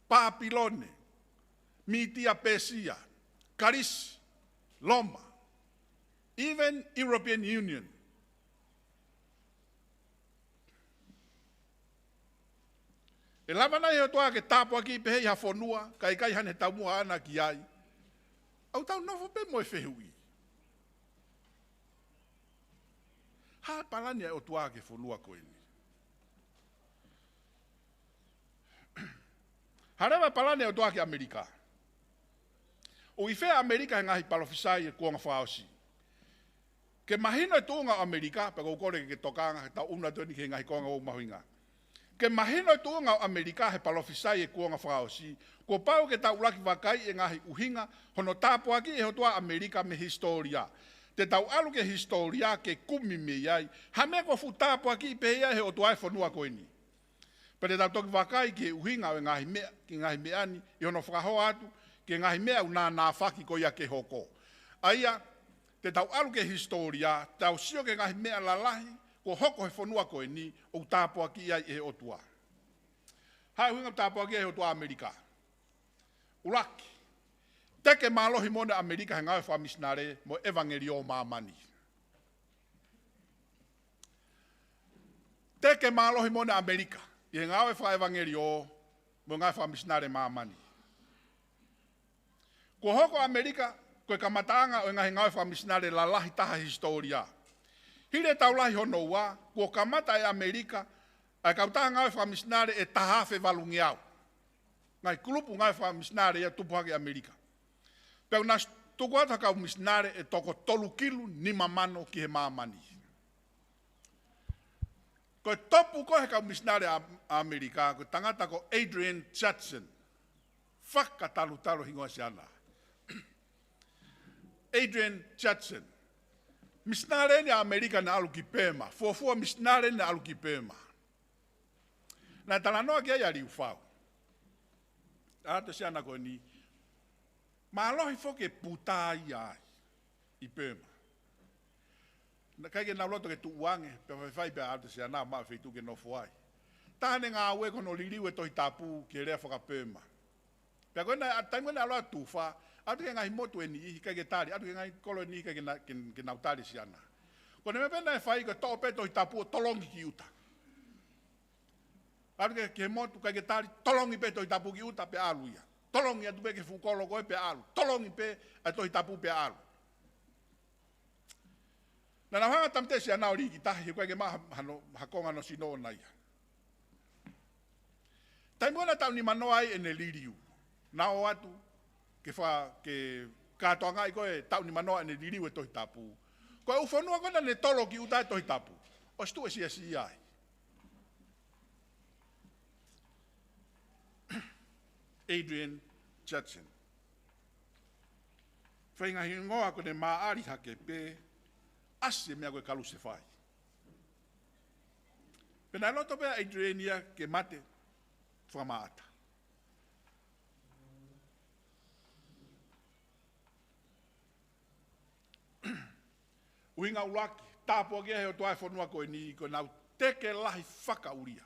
Papilone, Mītia Pēsia, Kalisi, Loma, even European Union. ʻE lava nai ʻe he ʻOtua ke tāpuakiʻi pehē ʻi ha fonua kae ʻikai haʻane taumuʻa ʻaʻana ki ai? ʻOku tau nofo pē mo e fehuʻi. Hā e palani ʻa e ʻOtua ki he fonua ko eni? Hā leva e palani ʻa e ʻOtua ki ʻAmelika? ʻOku ʻi fē ʻa ʻAmelika he ngaahi palofisai ʻo e kuonga fakaʻosi? Ke mahino e tuʻunga ʻo ʻAmelika, pea ʻoku ou kole ke ke tokanga, ke tau ʻunu atu eni ki he ngaahi konga ʻoku mahuʻinga. Ke mahino e tuʻunga ʻo ʻAmelika he palofisai ʻo e kuonga fakaʻosi, kuo pau ke tau ʻuluaki vakai e ngaahi ʻuhinga hono tāpuakiʻi ʻe he ʻOtua ʻa ʻAmelika mei he hisitōlia. Te tau ʻalu ki he hisitōlia ke kumi mei ai ha meʻa kuo fuʻu tāpuakiʻi pehē ai ʻe he ʻOtua e fonua ko eni. Pea te tau toki vakai ki he ʻuhinga ʻo e ngaahi meʻa, ki he ngaahi meʻa ni, ʻi hono fakahoa atu ki he ngaahi meʻa ʻoku nānāfaki ko ia ke hoko. ʻA ia, te tau ʻalu ki he hisitōlia, tau sio ki he ngaahi meʻa lalahi kuo hoko he fonua ko eni ʻoku tāpuakiʻi ai ʻe he ʻOtua. Hā e ʻuhinga ʻoku tāpuakiʻi ai ʻe he ʻOtua ʻa ʻAmelika? ʻUluaki, teke mālohi moʻoni ʻa ʻAmelika he ngāue fakamisinale mo e ʻevangeliō ʻi māmani. Teke mālohi moʻoni ʻa ʻAmelika ʻi he ngāue fakaʻevangeliō mo e ngāue fakamisinale ʻi māmani. Kuo hoko ʻa ʻAmelika ko e kamataʻanga ʻo e ngaahi ngāue fakamisinale lalahi taha he hisitōlia. Hili e Tau Lahi hono Ua, kuo kamata ʻe ʻAmelika ʻa e kautaha ngāue fakamisinale ʻe taha afe valungeau. Ngaahi kulupu ngāue fakamisinale ia ʻoku tupu hake ʻi ʻAmelika. Pea ʻoku nau tuku atu ha kau misinale ʻe toko tolu kilu nima mano ki he māmani. Ko e topu ko ē he kau misinale ʻa, ʻa ʻAmelika, ko e tangata ko Adrian Judson. Fakatalutalu e hingoa siana. Adrian Judson. Misinale eni ʻa ʻAmelika naʻe ʻalu ki Pema. Fuofua misinale eni naʻe ʻalu ki Pema. Naʻe talanoa ki ai ʻa Liufau. ʻA e siana ko eni. Mālohi foki e puta ia ai ʻi Pema. Naʻe ʻikai ke nau loto ke tuʻu ange, pea faifai pea ʻalu e siana maʻu e feituʻu ke nofo ai. Taha ʻene ngāue ko hono liliu e Tohi Tapu ki he lea faka-Pema. Pea ko ena, ʻa e taimi ko ena ʻalu ʻo tufa, ʻalu ki he ngaahi motu ʻe niʻihi ʻikai ke tali, ʻalu ki he ngaahi kolo ʻe niʻihi ʻikai ke na-, ke, ke nau tali e siana. Ko e meʻa pē naʻe fai ko e toʻo pē Tohi Tapu ʻo tolongi ki ʻuta. ʻAlu ki he, ki he motu ʻikai ke tali, tolongi pē Tohi Tapu ki ʻuta pea ʻalu ia. Tolongi atu pē ki he fuʻu kolo ko ē pea ʻalu. Tolongi pē ʻa e Tohi Tapu pea ʻalu. Naʻa nau hanga ʻo tāmateʻi e siana ʻo lī ki tahi, he ʻoku ʻikai ke maʻu ha, ha, ha konga hono sino ʻona ia. Taimi ko ē naʻe taʻu nima noa ai ʻene liliu. Naʻe ō atu ke fa-, ke kātoangaʻi ko ē taʻu nima noa ʻene liliu e Tohi Tapu. Ko e ʻū fonua ko ē naʻa ne tolo ki ʻuta e Tohi Tapu, ʻosi tuʻu e siasi ia ai. Adrian Judson. Faʻahinga hingoa ko ʻene māʻali hake pē, ʻasi e meʻa ko e kalusefai. Pea naʻe loto pē ʻa Adrian ia ke mate fakamaʻata. ʻUhinga ʻuluaki, tāpuakiʻi ʻe he ʻOtua e fonua ko eni, ko ʻenau teke lahi fakaʻulia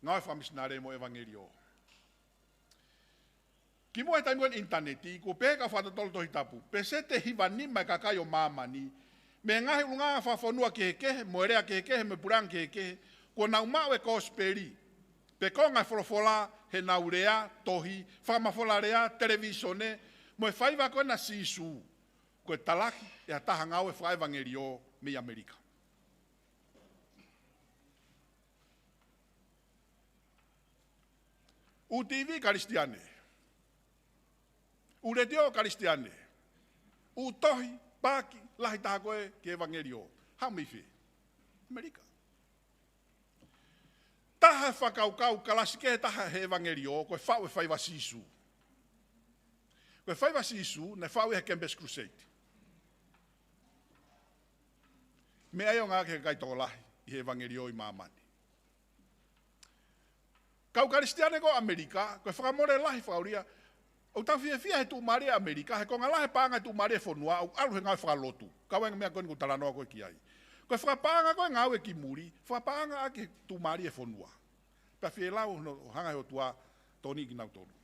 ngāue fakamisinale mo e ʻevangeliō. Kimuʻa he taimi ko eni ʻinitaneti, kuo pehē ʻe he kau fakatotolo Tohi Tapu, pēseti ʻe hiva nima e kakai ʻo māmani, mei he ngaahi ʻulungaanga fakafonua kehekehe, mo e lea kehekehe, mo e puleʻanga kehekehe, kuo nau maʻu e kosipeli pe konga e folofola heʻenau lea, tohi, fakamafola lea, televīsone, mo e faiva ko ena ʻa Sīsū, ko e talaki ʻe ha taha ngāue fakaʻevangeliō mei ʻAmelika. ʻŪ TV Kalisitiane. ʻŪ letiō Kalisitiane. ʻŪ tohi, paaki, lahi taha ko ē ki he ʻevangeliō. Haʻu mei fē? ʻAmelika. Taha e fakakaukau kalasi kehe taha he ʻevangeliō, ko e faʻu e faiva ʻa Sīsū. Ko e faiva ʻa Sīsū, naʻe faʻu ia he Campus Crusade. Meʻa ia ʻoku ngāueʻaki ʻe he kakai tokolahi ʻi he ʻevangeliō ʻi māmani. Kau Kalisitiane ko ʻAmelika, ko e fakamole lahi fakaʻulia, ʻoku tau fiefia he tuʻumālie ʻa ʻAmelika, he konga lahi e paʻanga e tuʻumālie e fonua, ʻoku ʻalu he ngāue fakalotu. Kau ai e meʻa ko eni ʻoku ou talanoa ko ē ki ai. Ko e fakapaʻanga ko ē ngāue ki muli, fakapaʻanga ʻaki e tuʻumālie e fonua. Pea fielau hono hanga ʻe he ʻOtua ʻo tokoniʻi kinautolu.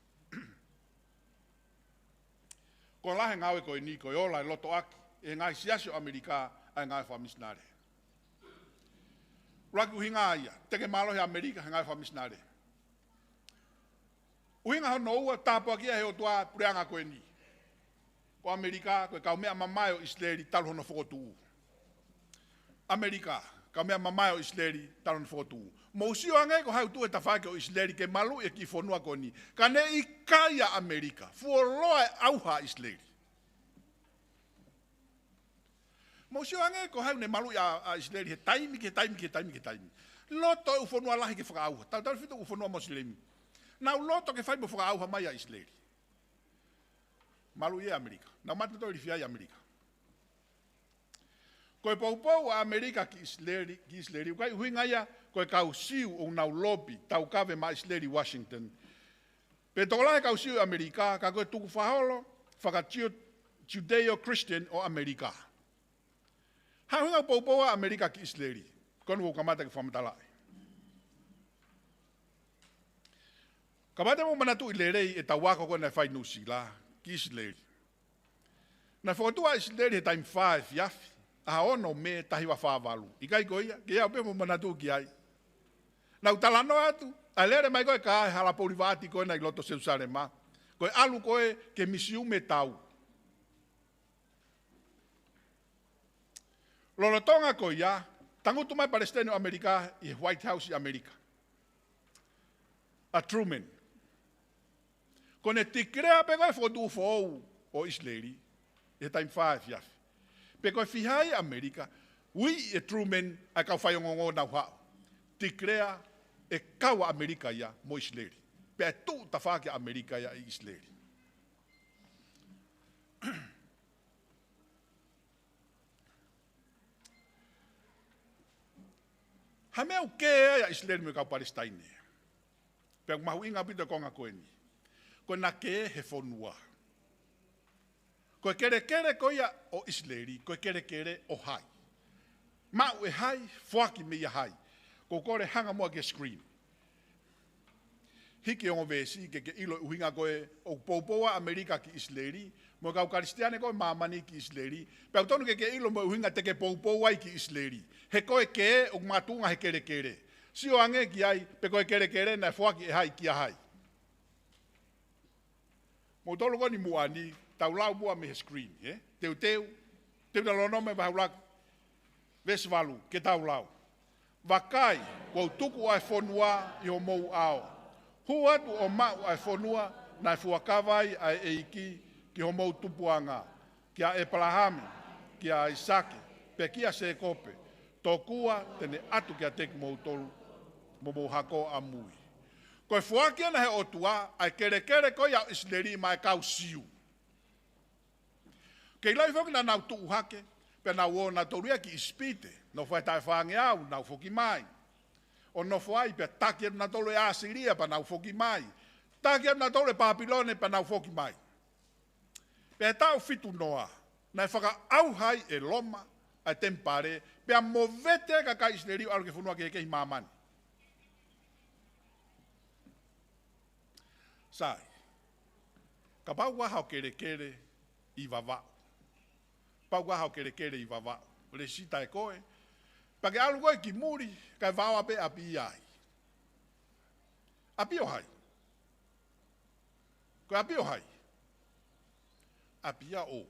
Ko e lahi e ngāue ko eni, ko e ola e loto ʻaki ʻe he ngaahi siasi ʻo ʻAmelika ʻa e ngāue fakamisinale. ʻUluaki ʻuhinga ia, teke mālohi ʻa ʻAmelika he ngāue fakamisinale. ʻUhinga hono ua, tāpuakiʻi ʻe he ʻOtua e puleʻanga ko eni. Ko ʻAmelika, ko e kaumeʻa mamae ʻo ʻIsileli talu hono fokotuʻu. ʻAmelika, kaumeʻa mamae ʻo ʻIsileli talu hono fokotuʻu. Mou sio ange ko hai ʻoku tuʻu he tafaʻaki ʻo ʻIsileli ke maluʻi e kiʻi fonua ko eni. Ka ne ʻikai ʻa ʻAmelika. Fuoloa e ʻauha ʻa ʻIsileli. Mou sio ange ko hai ʻoku ne maluʻi ʻa, ʻa ʻIsileli he taimi, ki he taimi, ki he taimi, ki he taimi. Loto e ʻū fonua lahi ke fakaʻauha. Tautefito ʻū fonua Mosilemi. Nau loto ke fai mo fakaʻauha mai ʻa ʻIsileli. Maluʻi ʻe ʻAmelika. Nau mate toe ilifia ʻi ʻAmelika. Ko e poupou ʻa ʻAmelika ki ʻIsileli, ki ʻIsileli, ʻoku ʻikai ʻuhinga ia ko e kau Siu ʻoku nau lobi taukave maʻa ʻIsileli ʻi Washington. Pe tokolahi e kau Siu ʻi ʻAmelika, ka ko e tukufakaholo faka-Judeo-Christian ʻo ʻAmelika. Hā e ʻuhinga e poupou ʻa ʻAmelika ki ʻIsileli, ko eni ʻoku kamata ke fakamatalaʻi. Kapau te mou manatuʻi lelei e tau ako ko ē naʻe fai ʻi Nuʻusila ki ʻIsileli. Naʻe fokotuʻu ʻa ʻIsileli he taimi fā efiafi, ʻaho ono Mē taha hiva fā valu. ʻIkai ko ia, ke ʻi ai ha meʻa ʻoku mou manatuʻi ki ai. Naʻá ku talanoa atu, ʻa e lele mai ko ē ki he hala pouli vaʻati ko ē naʻe ʻi loto Selusalema. Ko e ʻalu ko ē ki he Misiume Tau. Lolotonga ko ia, tangutu mai e Palesiteni ʻo ʻAmelika ʻi he White House ʻi ʻAmelika, ʻa Truman. Ko ʻene tikilea pē ko ē e fokotuʻu foʻou ʻo ʻIsileli, he taimi fā efiafi. Pe ko e fiha ʻa ʻAmelika, uiʻi ʻe Truman ʻa e kau faiongoongo naʻa nau haʻu. Tikilea ʻe kau ʻa ʻAmelika ia mo ʻIsileli. Pea ʻe tuʻu tafaʻaki ʻa ʻAmelika ia ʻi ʻIsileli. Hā e meʻa ʻoku kē ai ʻa ʻIsileli mo e kau Palesitaine? Pea ʻoku mahuʻinga ʻaupito e konga ko eni. Ko ʻena kē he fonua. Ko e kelekele ko ia ʻo ʻIsileli, ko e kelekele ʻo hai? Maʻu ʻe hai, foaki meia hai? ʻOku ou kole hanga muʻa ki he screen. Hiki e ongo veesi ke ke ʻilo e ʻuhinga ko ē ʻoku poupou ai ʻa ʻAmelika ki ʻIsileli, mo e kau Kalisitiane ko ē ʻo māmani ki ʻIsileli, pea ʻoku tonu ke ke ʻilo mo e ʻuhinga te ke poupou ai ki ʻIsileli. He ko e kē ʻoku makatuʻunga he kelekele. Sio ange ki ai, pe ko e kelekele naʻe foaki ʻe hai kia hai. Moutolu ko eni muʻa ni, tau lau muʻa mei he screen, ē? Teuteu, Teutalōnome vahe ʻuluaki, veesi valu, ke tau lau. Vakai, kuo u tuku ʻa e fonua ʻi homou ʻao. Hū atu ʻo maʻu ʻa e fonua naʻe fuakava ai ʻa e ʻEiki ki homou tupuʻanga, kia ʻĒpalahame, kia ʻAisake, pea kia Sēkope, tokua te ne ʻatu kiate kimoutolu mo homou hako ʻamui. Ko e foaki ena ʻe he ʻOtua ʻa e kelekele ko ia ʻo ʻIsileli maʻa e kau Siu. Kei ʻiloʻi foki naʻa nau tuʻu hake, pea nau ō nautolu ia ki ʻIsipite, nofo ai taʻu ʻe fāngeau, nau foki mai. ʻO nofo ai pea taki atu nautolu ʻe ʻAsilia pea nau foki mai. Taki atu nautolu ʻe Pāpilone pea nau foki mai. Pea taʻu fitu noa, naʻe fakaʻauha ai ʻe Loma ʻa e temipale, pea movete ai e kakai ʻIsileli ʻo ʻalu ki he fonua kehekehe ʻi māmani. Sai, kapau ʻoku ʻi ai haʻo kelekele ʻi Vavaʻu. Kapau ʻoku ʻi ai haʻo kelekele ʻi Vavaʻu. ʻO lēsisita ʻe koe, pea ke ʻalu koe ki muli, kae vaoa pē ʻapi ia ai. ʻApi ʻo hai? Ko e ʻapi ʻo hai? ʻApi ia ʻoʻou.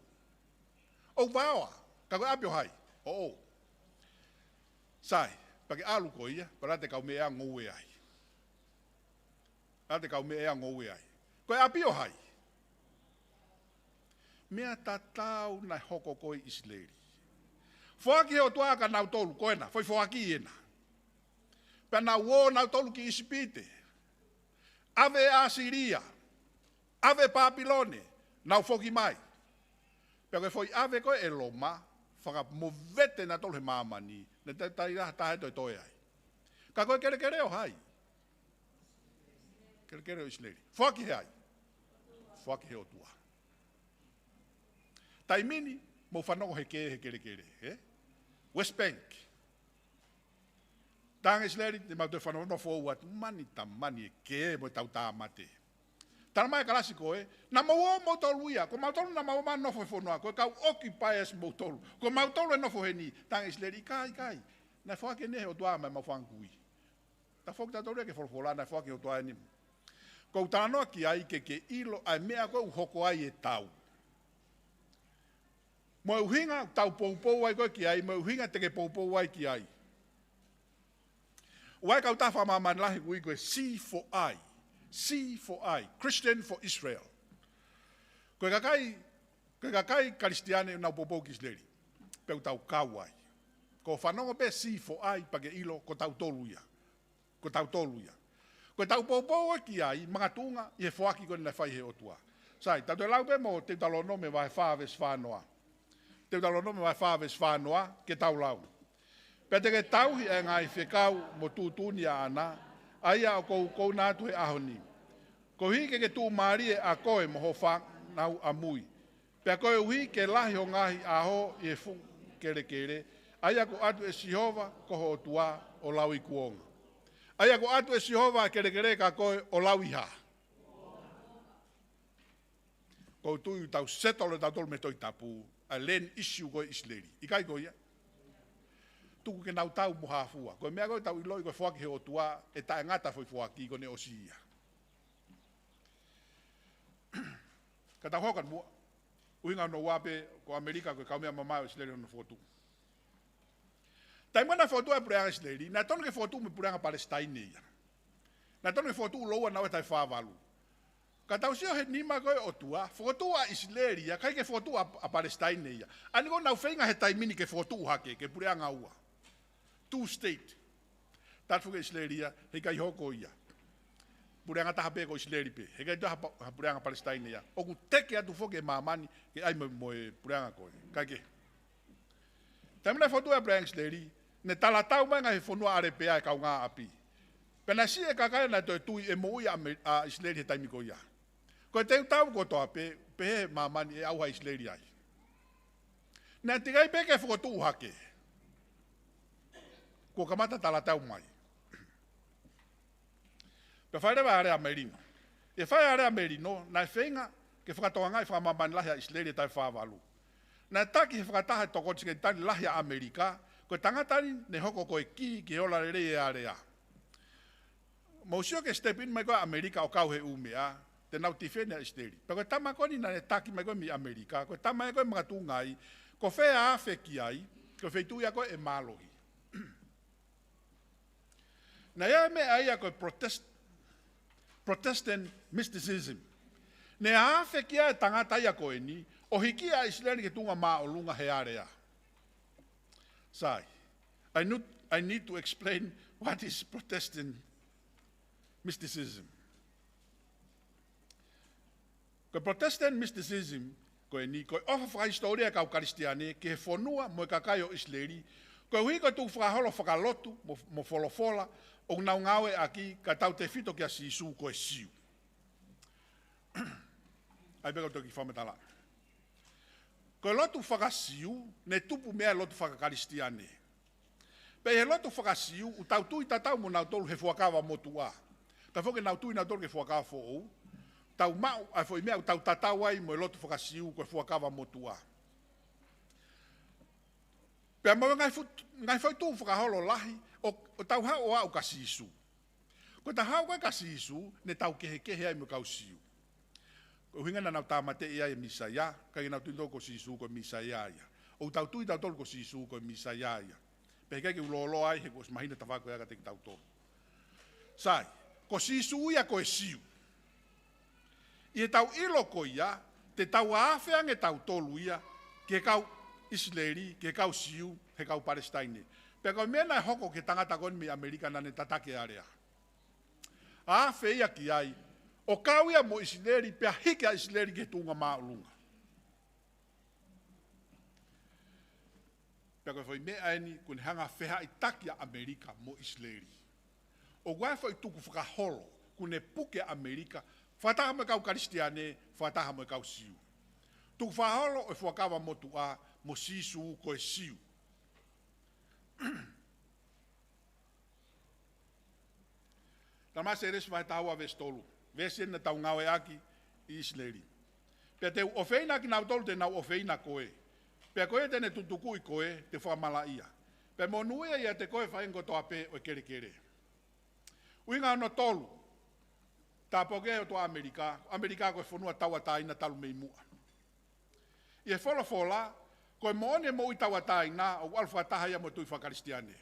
ʻOku vaoa, ka ko e ʻapi ʻo hai? ʻOʻou. Sai, pea ke ʻalu koe ia, pea lata e kau meʻa ʻe ngoue ai. Lata e kau meʻa ʻe ngoue ai. Ko e ʻapi ʻo hai? Meʻa tatau naʻe hoko ko ē ʻi ʻIsileli. Foaki ʻe he ʻOtua kia nautolu, ko ena, foʻi foaki ena. Pea nau ō nautolu ki ʻIsipite. ʻAve ʻe ʻAsilia, ʻave ʻe Pāpilone, nau foki mai. Pea ko e foʻi ʻave ko ē ʻe Loma, fakamovete nautolu he māmani, naʻe ʻikai ha taha ʻe toe toe ai. Ka ko e kelekele ʻo hai? Kelekele ʻo ʻIsileli. Foaki ʻe hai? Foaki ʻe he ʻOtua. Taimi ni, mou fanongo he kē he kelekele, ē? West Bank. Talaange ʻe ʻIsileli, te mau toe fanongonofo atu, mani ta mani e kē mo e tau tāmate. Talamai ʻe he kalasi ko ē, naʻa mou ō moutolu ia, ko mautolu naʻa mau ō mai ʻo nofo he fonua, ko e kau occupiers moutolu, ko mautolu ʻe nofo heni, talaange ʻe ʻIsileli, ʻikai, ʻikai. Naʻe foaki eni ʻe he ʻOtua maʻa ʻemau fanga kui. Tafoki tautolu ia ki he folofola naʻe foaki ʻe he ʻOtua eni. ʻOku ou talanoa ki ai ke ke ʻilo ʻa e meʻa ko ē ʻoku hoko ai e tau. Mo e ʻuhinga ʻoku tau poupou ai koe ki ai, mo e ʻuhinga te ke poupou ai ki ai. ʻOku ʻi ai e kautaha fakamāmani lahi ʻoku ui ko e C four I, C four I, Christian for Israel. Ko e kakai, ko e kakai Kalisitiane ʻoku nau poupou ki ʻIsileli. Pea ʻoku tau kau ai. Ko e fanongo pē C four I pea ke ʻilo ko tautolu ia. Ko tautolu ia. Ko ʻetau poupou ʻoku ʻi ai makatuʻunga ʻi he foaki ko eni naʻe fai ʻe he ʻOtua. Sai, tau toe lau pē mo Teutalōnome vahe fā veesi fā noa. Teutalōnome vahe fā veesi fā noa, ke tau lau. Pea te ke tauhi ʻa e ngaahi fekau mo tuʻutuʻuni ʻaʻana, ʻa ia ʻoku ou kounaʻi atu he ʻaho ni. Koeʻuhi ke ke tuʻumālie ʻa koe mo ho fānau ʻamui. Pea koeʻuhi ke lahi ho ngaahi ʻaho ʻi he fuʻu kelekele, ʻa ia ʻoku ʻoatu ʻe Sihova ko ho ʻOtua ʻo lauikuonga. ʻA ia ʻoku ʻoatu ʻe Sihova ʻa e kelekele kia koe ʻo lauiha. Ko u tui ʻoku tau settle ʻe tautolu mei he Tohi Tapu ʻa e land issue ko ē ʻIsileli. ʻIkai ko ia? Tuku ke nau tau mo hāfua. Ko e meʻa ko ē ʻoku tau ʻiloʻi ko e foaki ʻe he ʻOtua, ʻe taʻengata foʻi foaki ko ʻene ʻosi ia. Ka tau hoko atu muʻa, ʻuhinga hono ua pē ko ʻAmelika ko e kaumeʻa mamae ʻo ʻIsileli hono fokotuʻu. Taimi naʻe fokotuʻu ai e puleʻanga ʻIsileli, naʻe tonu ke fokotuʻu mo e puleʻanga Palesitaine ia. Naʻe tonu ke fokotuʻu lōua naʻe ʻi he taʻu fā valu. Ka tau sio he nima ko ē ʻOtua, fokotuʻu ʻa ʻIsileli ia, ʻikai ke fokotuʻu ʻa, ʻa Palesitaine ia. ʻA eni ko ʻenau feinga he taimi ni ke fokotuʻu hake, ke puleʻanga ua. Two state. Tatu ke ʻIsileli ia, heʻikai hoko ia. Puleʻanga taha pē ko ʻIsileli pē. Heʻikai toe ha pa-, ha puleʻanga Palesitaine ia. ʻOku teke atu foki e māmani ke ʻai mo, mo e puleʻanga ko ē. Kae kehe. Taimi naʻe fokotuʻu ai e puleʻanga ʻIsileli, ne talatau mai e ngaahi fonua ʻAlepea e kaungāʻapi. Pea naʻe siʻi e kakai naʻe toe tui ʻe moʻui ʻa ʻAme-, ʻa ʻIsileli he taimi ko ia. Ko e teuteu kotoa pē, pehē ʻe māmani ʻe ʻauha ʻa ʻIsileli ai. Naʻe teʻeki ai pē ke fokotuʻu hake. Kuo kamata talatau mai. Pea fai leva e alea melino. ʻI he fai e alea melino, naʻe feinga ke fakatokangaʻi e fakamāmani lahi ʻa ʻIsileli he taʻu fā valu. Naʻe taki he fakataha e tokoni sekelitali lahi ʻa ʻAmelika, ko e tangata ni ne hoko ko e kī ki he ola lelei e alea. Mou sio ki he step in mai ko ē ʻa ʻAmelika ʻo kau he ʻū meʻa, te nau tifeni ʻa ʻIsileli. Pea ko e tama ko eni naʻe taki mai ko ē mei ʻAmelika, ko e tama ia ko ē makatuʻunga ai, ko fē ʻe afe ki ai, ko e feituʻu ia ko ē ʻe mālohi. Naʻe ʻi ai e meʻa ia ko e Protest-, Protestant mysticism. Naʻe afe ki ai e tangata ia ko eni, ʻo hiki ʻa ʻIsileli ki he tuʻunga māʻolunga he alea. Sai, I need, I need to explain what is Protestant mysticism. Ko e Protestant mysticism, ko eni, ko e ʻofa fakahisitōlia ʻa e kau Kalisitiane ki he fonua mo e kakai ʻo ʻIsileli, koeʻuhi ko e tukufakaholo fakalotu mo, mo folofola ʻoku nau ngāueʻaki kae tautefito kia Sīsū ko e Siu. ʻAi pē ka u toki fakamatala. Ko e lotu faka-Siu, ne tupu mei ai e lotu faka-Kalisitiane. Pea ʻi he lotu faka-Siu, ʻoku tau tui tatau mo nautolu he Fuakava Motuʻa. Ka foki ke nau tui nautolu ki he Fuakava Foʻou, tau maʻu ʻa e foʻi meʻa ʻoku tau tatau ai mo e lotu faka-Siu ko e Fuakava Motuʻa. Pea mo e ngaahi fu-, ngaahi foʻi tukufakaholo lahi, ʻo, ʻo tau haʻu ʻo aʻu kia Sīsū. Ko ʻetau haʻu ko ē kia Sīsū, ne tau kehekehe ai mo e kau Siu. Ko e ʻuhinga naʻa nau tāmateʻi ai e Mīsaia, ʻikai ke nau tui nautolu ko Sīsū ko e Mīsaia ia. ʻOku tau tui tautolu ko Sīsū ko e Mīsaia ia. Pea ʻikai ke u lōloa ai he kuo ʻosi mahino e tafaʻaki ko ia kiate kitautolu. Sai, ko Sīsū ia ko e Siu. ʻI heʻetau ʻilo ko ia, te tau afe ange tautolu ia, ki he kau ʻIsileli, ki he kau Siu, he kau Palesitaine. Pea ko e meʻa naʻe hoko ki he tangata ko eni mei ʻAmelika naʻa ne tataki e alea. Afe ia ki ai, ʻo kau ia mo ʻIsileli, pea hiki ʻa ʻIsileli ki he tuʻunga māʻolunga. Pea ko e foʻi meʻa eni, kuo ne hanga ʻo fehaʻitaki ʻa ʻAmelika mo ʻIsileli. ʻOku ʻi ai e foʻi tukufakaholo, kuo ne puke ʻa ʻAmelika, fakataha mo e kau Kalisitiane, fakataha mo e kau Siu. Tukufakaholo ʻo e Fuakava Motuʻa, mo Sīsū ko e Siu. Talamai ʻe Sēlesi vahe taha ua veesi tolu. Veesi eni naʻa tau ngāueʻaki ʻi ʻIsileli. Pea te u ʻofeina ʻa kinautolu te nau ʻofeina koe. Pea ko ia te ne tutukuʻi koe, te u fakamalaʻia. Pea monūʻia ʻiate koe e faʻahinga kotoa pē ʻo e kelekele. ʻUhinga hono tolu. Tāpuakiʻi ʻe he ʻOtua ʻAmelika. ʻAmelika ko e fonua tauʻatāina talu mei muʻa. ʻI he folofola, ko e moʻoni e moʻui tauʻatāina, ʻoku ʻalu fakataha ia mo e tui faka-Kalisitiane.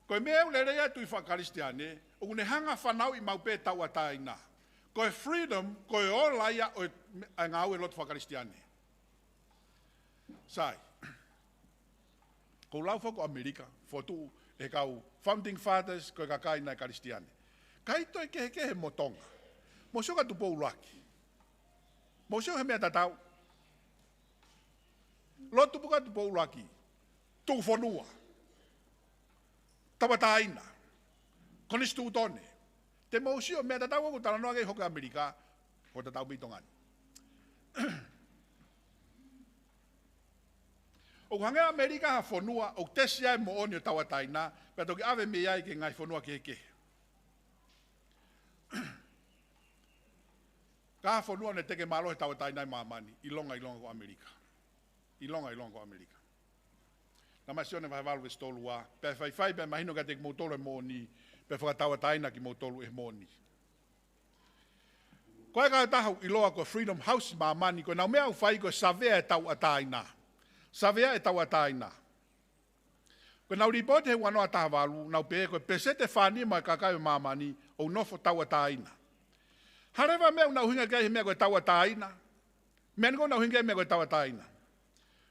Ko e meʻa ʻoku lelei ai e tui fakakalisitiane, ʻoku ne hanga ʻo fanauʻi maʻu pē e tauʻatāina. Ko e freedom, ko e ola ia ʻo e, ʻa e ngāue lotu fakakalisitiane. Sai. Ko e lau foki ʻo ʻAmelika, fokotuʻu ʻe he kau founding fathers, ko e kakai naʻe Kalisitiane. ʻIkai toe kehekehe mo Tonga. Mou sio kia Tupou ʻUluaki. Mou sio he meʻa tatau. Lotu pē kia Tupou ʻUluaki. Tuʻufonua. Tauʻatāina. Konisitūtone. Te mou sio meʻa tatau ʻoku talanoa ki ai hoko ʻAmelika, ʻoku tatau mei Tonga ni. ʻOku hangē ʻa ʻAmelika ha fonua ʻoku tesi ai e moʻoni ʻo e tauʻatāina, pea toki ʻave mei ai ki he ngaahi fonua kehekehe. Ka ha fonua naʻe teke mālohi he tauʻatāina ʻi māmani, ʻilonga, ʻilonga ko ʻAmelika. ʻIlonga, ʻilonga ko ʻAmelika. Naʻa mai Sione vahe valu veesi tolu ua, pea faifai pea mahino kiate kimoutolu e moʻoni, pea fakatauʻatāina kimoutolu ʻe he moʻoni. Ko e kakai ʻe taha ʻoku ʻiloa ko e Freedom House ʻi māmani, ko ʻenau meʻa ʻoku fai ko e savea e tauʻatāina. Savea e tauʻatāina. Ko ʻenau lipooti he ua noa taha valu, nau pehē ko e peseti ʻe fānima ʻo e kakai ʻo māmani ʻoku nofo tauʻatāina. Hā leva e meʻa ʻoku nau ʻuhinga ki ai he meʻa ko e tauʻatāina? Meʻa ni ʻoku nau ʻuhinga ki ai he meʻa ko e tauʻatāina.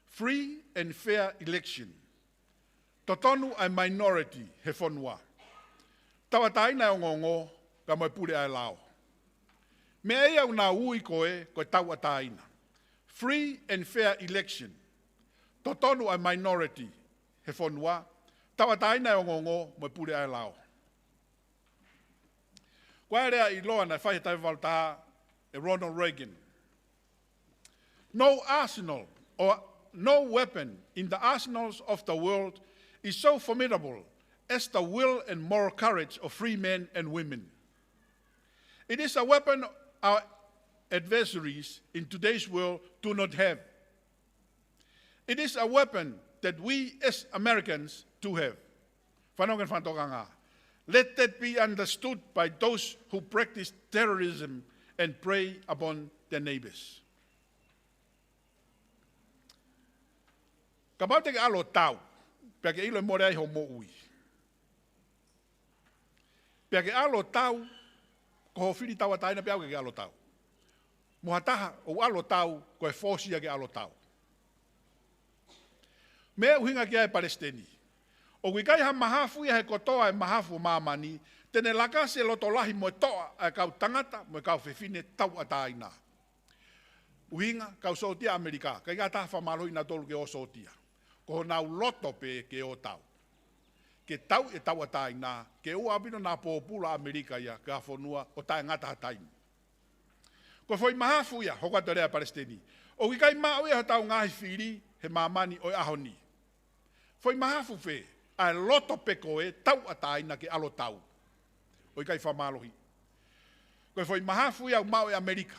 Free and fair election. Totonu ʻa e minority he fonua. Tauʻatāina e ongoongo, pea mo e pule ʻa e lao. Meʻa ia ʻoku nau ui ko e, ko e tauʻatāina. Free and fair election. Totonu ʻa e minority he fonua. Tauʻatāina e ongoongo, mo e pule ʻa e lao. Ko e lea ʻiloa naʻe fai he taha hiva valu taha ʻe Ronald Reagan. No arsenal or no weapon in the arsenals of the world is so formidable as the will and moral courage of free men and women. It is a weapon our adversaries in today's world do not have. It is a weapon that we as Americans do have. Fanongo ki he faʻitokanga. Let that be understood by those who practice terrorism and prey upon their neighbors. Kapau te ke ʻalu ʻo tau, pea ke ʻilo ʻe mole ai hoʻo moʻui. Pea ke ʻalu ʻo tau, ko hoʻo fili tauʻatāina pē ʻaʻau ke ke ʻalu ʻo tau. Mo ha taha ʻoku ʻalu ʻo tau, ko e fōsia ke ʻalu ʻo tau. Meʻa ʻoku ʻuhinga ki ai e palesiteni. ʻOku ʻikai ha mahafu ia he kotoa e mahafu ʻo māmani, te ne lakasi e loto lahi mo e toʻa ʻa e kau tangata, mo e kau fefine tauʻatāina. ʻUhinga, kau sōtia ʻAmelika, ʻikai ke ʻi ai ha taha fakamālohiʻi kinautolu ke ō sōtia. Ko honau loto pē ke ō tau. Ke tau e tauʻatāina, ke ʻoua ʻaupito naʻa pōpula ʻAmelika ia, ki ha fonua ʻo taʻengata ha taimi. Ko e foʻi mahafu ia, hoko atu e lea ʻa e palesiteni. ʻOku ʻikai maʻu ia hotau ngaahi fili, he māmani ʻo e ʻaho ni. Foʻi mahafu fē, ʻa e loto pē ko e tauʻatāina ke ʻalu ʻo tau. ʻOku ʻikai fakamālohiʻi. Ko e foʻi mahafu ia ʻoku maʻu ʻe ʻAmelika.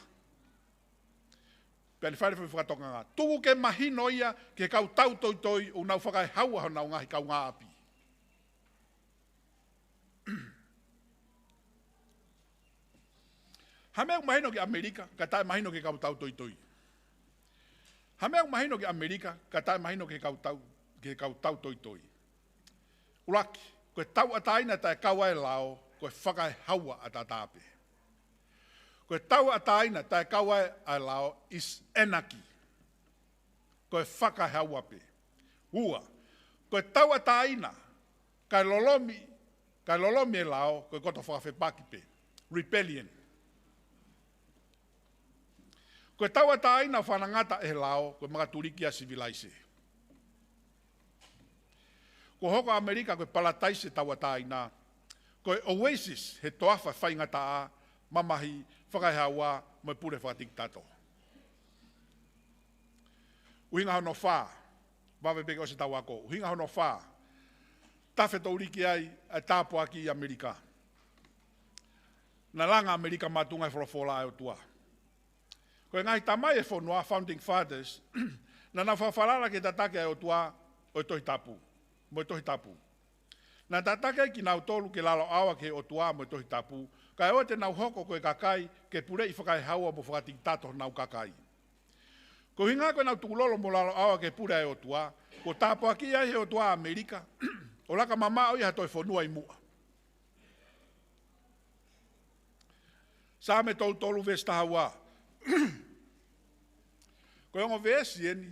Pea ne fai e foʻi fakatokanga. Tuku ke mahino ia ki he kau tautoitoi ʻoku nau fakaehaua honau ngaahi kaungāʻapi. Ha meʻa ʻoku mahino ki ʻAmelika, ka taʻemahino ki he kau tautoitoi. Ha meʻa ʻoku mahino ki ʻAmelika, ka taʻemahino ki he kau tau, ki he kau tautoitoi. ʻUluaki, ko e tauʻatāina taʻekau ai e lao, ko e fakaehaua ʻataʻatā pē. Ko e tauʻatāina taʻekau ai e lao is anarchy. Ko e fakaehaua pē. Ua, ko e tauʻatāina, kae lolomi, kae lolomi e lao, ko e koto fakafepaki pē. Rebellion. Ko e tauʻatāina ʻoku fakangatangata ʻe he lao, ko e makatuliki ʻa e sivilaise. Kuo hoko ʻa ʻAmelika ko e palataisi tauʻatāina, ko e oasis he toafa faingataʻa, mamahi, fakaehaua, mo e pule fakatikitato. ʻUhinga hono fā, vave pē ke ʻosi ʻetau ako. ʻUhinga hono fā, tafe touliki ai ʻa e tāpuaki ʻi ʻAmelika. Naʻe langa ʻe ʻAmelika makatuʻunga he folofola ʻa e ʻOtua. Ko e ngaahi tamai e fonua, founding fathers, naʻa nau fakafalala ki he tataki ʻa e ʻOtua ʻo e Tohi Tapu, mo e Tohi Tapu. Naʻe tataki ai kinautolu ke lalo ʻaoa ki he ʻOtua mo e Tohi Tapu, kae ʻoua te nau hoko ko e kakai ke puleʻi fakaehaua mo fakatikitato honau kakai. Ko e ʻuhinga ko ʻenau tukulolo mo lalo ʻaoa ki he pule ʻa e ʻOtua, kuo tāpuakiʻi ai ʻe he ʻOtua ʻa ʻAmelika, ʻO laka mamaʻo ia ha toe fonua ʻi muʻa. Saame tolu tolu veesi taha ua. Ko e ongo veesi eni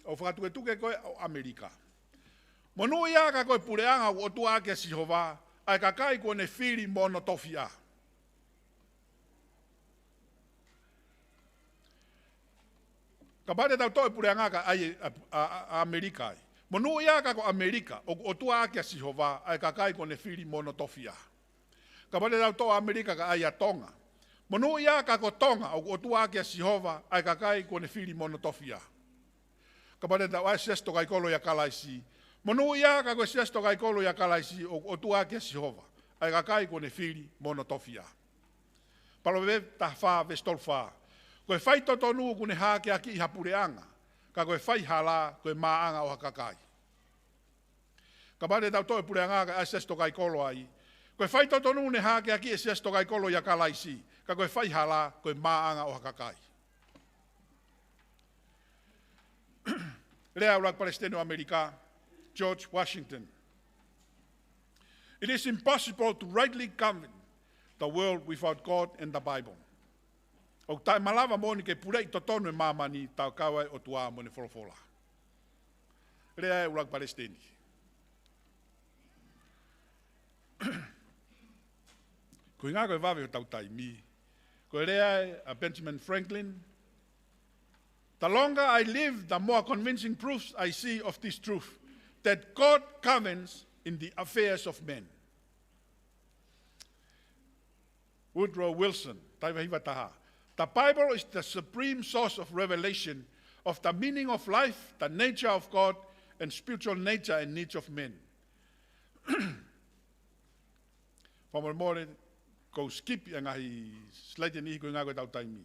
ʻoku fakatuketuke ko ē ʻo ʻAmelika. Monūʻia ka ko e puleʻanga ʻoku ʻotua ʻaki ʻa Sihova, ʻa e kakai kuo ne fili mo hono tofiʻa. Kapau te tau toʻo e puleʻanga ka ʻai ʻa, ʻa, ʻa, ʻa ʻAmelika ai. Monūʻia ka ko ʻAmelika ʻoku ʻotua ʻaki ʻa Sihova, ʻa e kakai kuo ne fili mo hono tofiʻa. Kapau te tau toʻo ʻAmelika ka ʻai ʻa Tonga. Monūʻia ka ko Tonga ʻoku ʻotua ʻaki ʻa Sihova, ʻa e kakai kuo ne fili mo hono tofiʻa. Kapau te tau ʻai e Siasi Tokaikolo ʻia Kalaisi. Monūʻia ka ko e Siasi Tokaikolo ʻia Kalaisi ʻoku ʻotua ʻaki ʻa Sihova, ʻa e kakai kuo ne fili mo hono tofiʻa. Palōvepi taha fā veesi tolu fā. Ko e faitotonu ʻoku ne hākeakiʻi ha puleʻanga, ka ko e faihala ko e māʻanga ʻo ha kakai. Kapau te tau toʻo e puleʻanga ka ʻai e Siasi Tokaikolo ai. Ko e faitotonu ʻoku ne hākeakiʻi e Siasi Tokaikolo ʻia Kalaisi, ka ko e faihala ko e māʻanga ʻo ha kakai. Lea ʻa e ʻuluaki Palesiteni ʻo ʻAmelika, George Washington. It is impossible to rightly govern the world without God and the Bible. ʻOku taʻemalava moʻoni ke puleʻi totonu e māmani taʻe ʻikai kau ai e ʻOtua mo ʻene folofola. Lea ʻa e ʻuluaki Palesiteni. Ko e ʻuhinga ko e vave hotau taimi. Ko e lea ʻa Benjamin Franklin. The longer I live, the more convincing proofs I see of this truth, that God governs in the affairs of men. Woodrow Wilson, taha hiva hiva taha. The Bible is the supreme source of revelation of the meaning of life, the nature of God, and spiritual nature and needs of men. Fakamolemole, ʻoku ou skip ʻa e ngaahi slide ʻe niʻihi ko e ʻuhinga ko ʻetau taimi.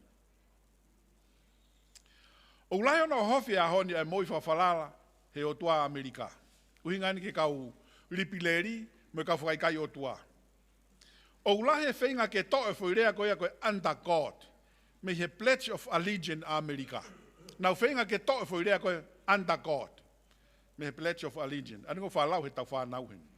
ʻOku lahi hono ʻohofi he ʻaho ni ʻa e moʻui fakafalala he ʻOtua ʻa ʻAmelika. ʻUhinga eni ki he kau lipileli mo e kau fakaʻikaiʻOtua. ʻOku lahi e feinga ke toʻo e foʻi lea ko ia ko e under God mei he Pledge of Allegiance ʻa ʻAmelika. Nau feinga ke toʻo e foʻi lea ko e under God mei he Pledge of Allegiance. ʻA eni ʻoku ou faʻa lau heʻetau fānau heni.